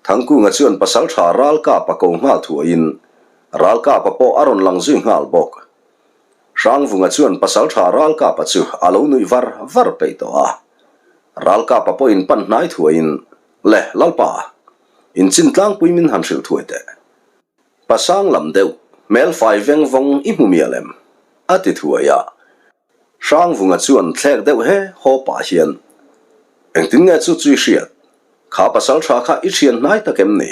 Thangkunga chuan pasaltha Ralkapa ko nghal thuaiin Ralkapa pawh a rawn lang zui nghal bawk. Hrangvunga chuan pasaltha Ralkapa chu a lo nuih var var peih tawh a. Ralkapa pawhin pan hnai thuaiin, Le, Lalpa, inchin tlangpui min han hrilh thuai teh. Pasang lam deuh, hmelfai veng vawng i hmu mial em? a ti thuai a. Hrangvunga chuan thlek deuh he haw pah hian, Engtin nge chu chu i hriat? Kha pasal tha kha i thian hnai tak em ni?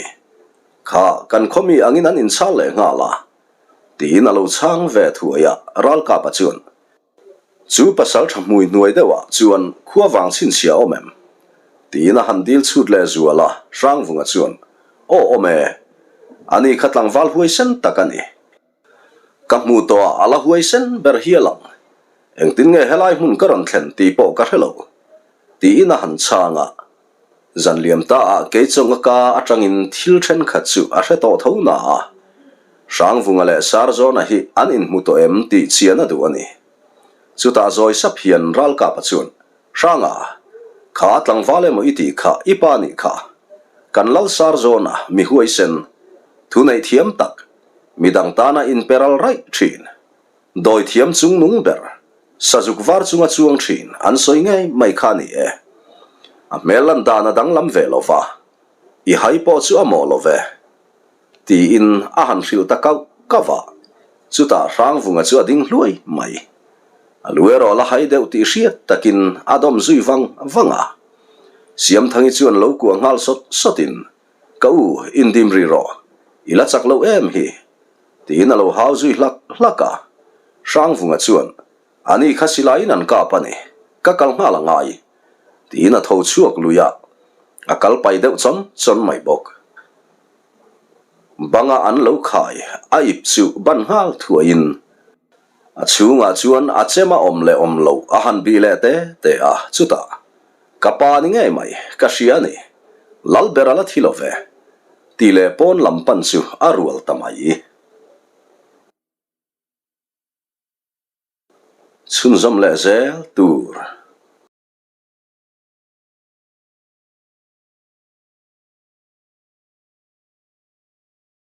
Kha kan khaw mi angin an inchhal leh nghal a, tiin a lo chhang ve thuai a, Ralkapa chuan chu pasal tha hmui hnuai deuhah chuan khua vang chhinchhiah awm em? tiin a han dil chhut leh zual a, Hrangvunga chuan Aw awm e, ani kha tlangval huaisen tak a ni. Ka hmuh tawhah a la huaisen ber hial ang. Engtin nge helai hmun ka rawn thlen tih pawh ka hre lo, tiin a han chhang a. Zan liam ta ah kei chawnga ka atangin thil thenkhat chu a hre tawh tho na a. Hrangvunga leh Sarzawna hi an inhmu tawh em tih chian a duh a ni. Chutah zawi sap hian Ralkapa chuan, Hranga, kha tlangval emaw i tih kha i pa nih kha. Kan lal Sarzawna mi huaisen, thu neih thiam tak, midang tana inperal raih thin. Dawi thiam chung nung ber, sazuk var chunga chuang thin an sawi ngei mai kha a ni e. A hmel lan dan a danglam ve lo va, i hai pawh chu a mawh lo ve. Tiin a han hrilh ta kauh kauh a, chutah Hrangvunga chu a ding hluai mai. A lu erawh la hai deuh tih hriat takin a dawm zui vang vang a. Siamthangi chuan lo kuah nghal sawt sawtin, Ka u, indim rih rawh, i la chak lo em hi? Tiin a lo hau zui hlak hlak a. Hrangvunga chuan, Ani kha silaiin an kap a ni, ka kal nghal a ngai, tiin a tho chhuak lui a, a kal pai deuh chawn chawn mai bawk. Banga an lo khai a ip chu ban nghal thuaiin a chhungah chuan a chem a awm leh awm loh a han bih leh te te a, chutah, Ka pa ni ngei mai, ka hria a ni, Lalber a la thi lo ve. Tih leh pawn lam pan chu a rual ta mai. Chhunzawm leh zel tur.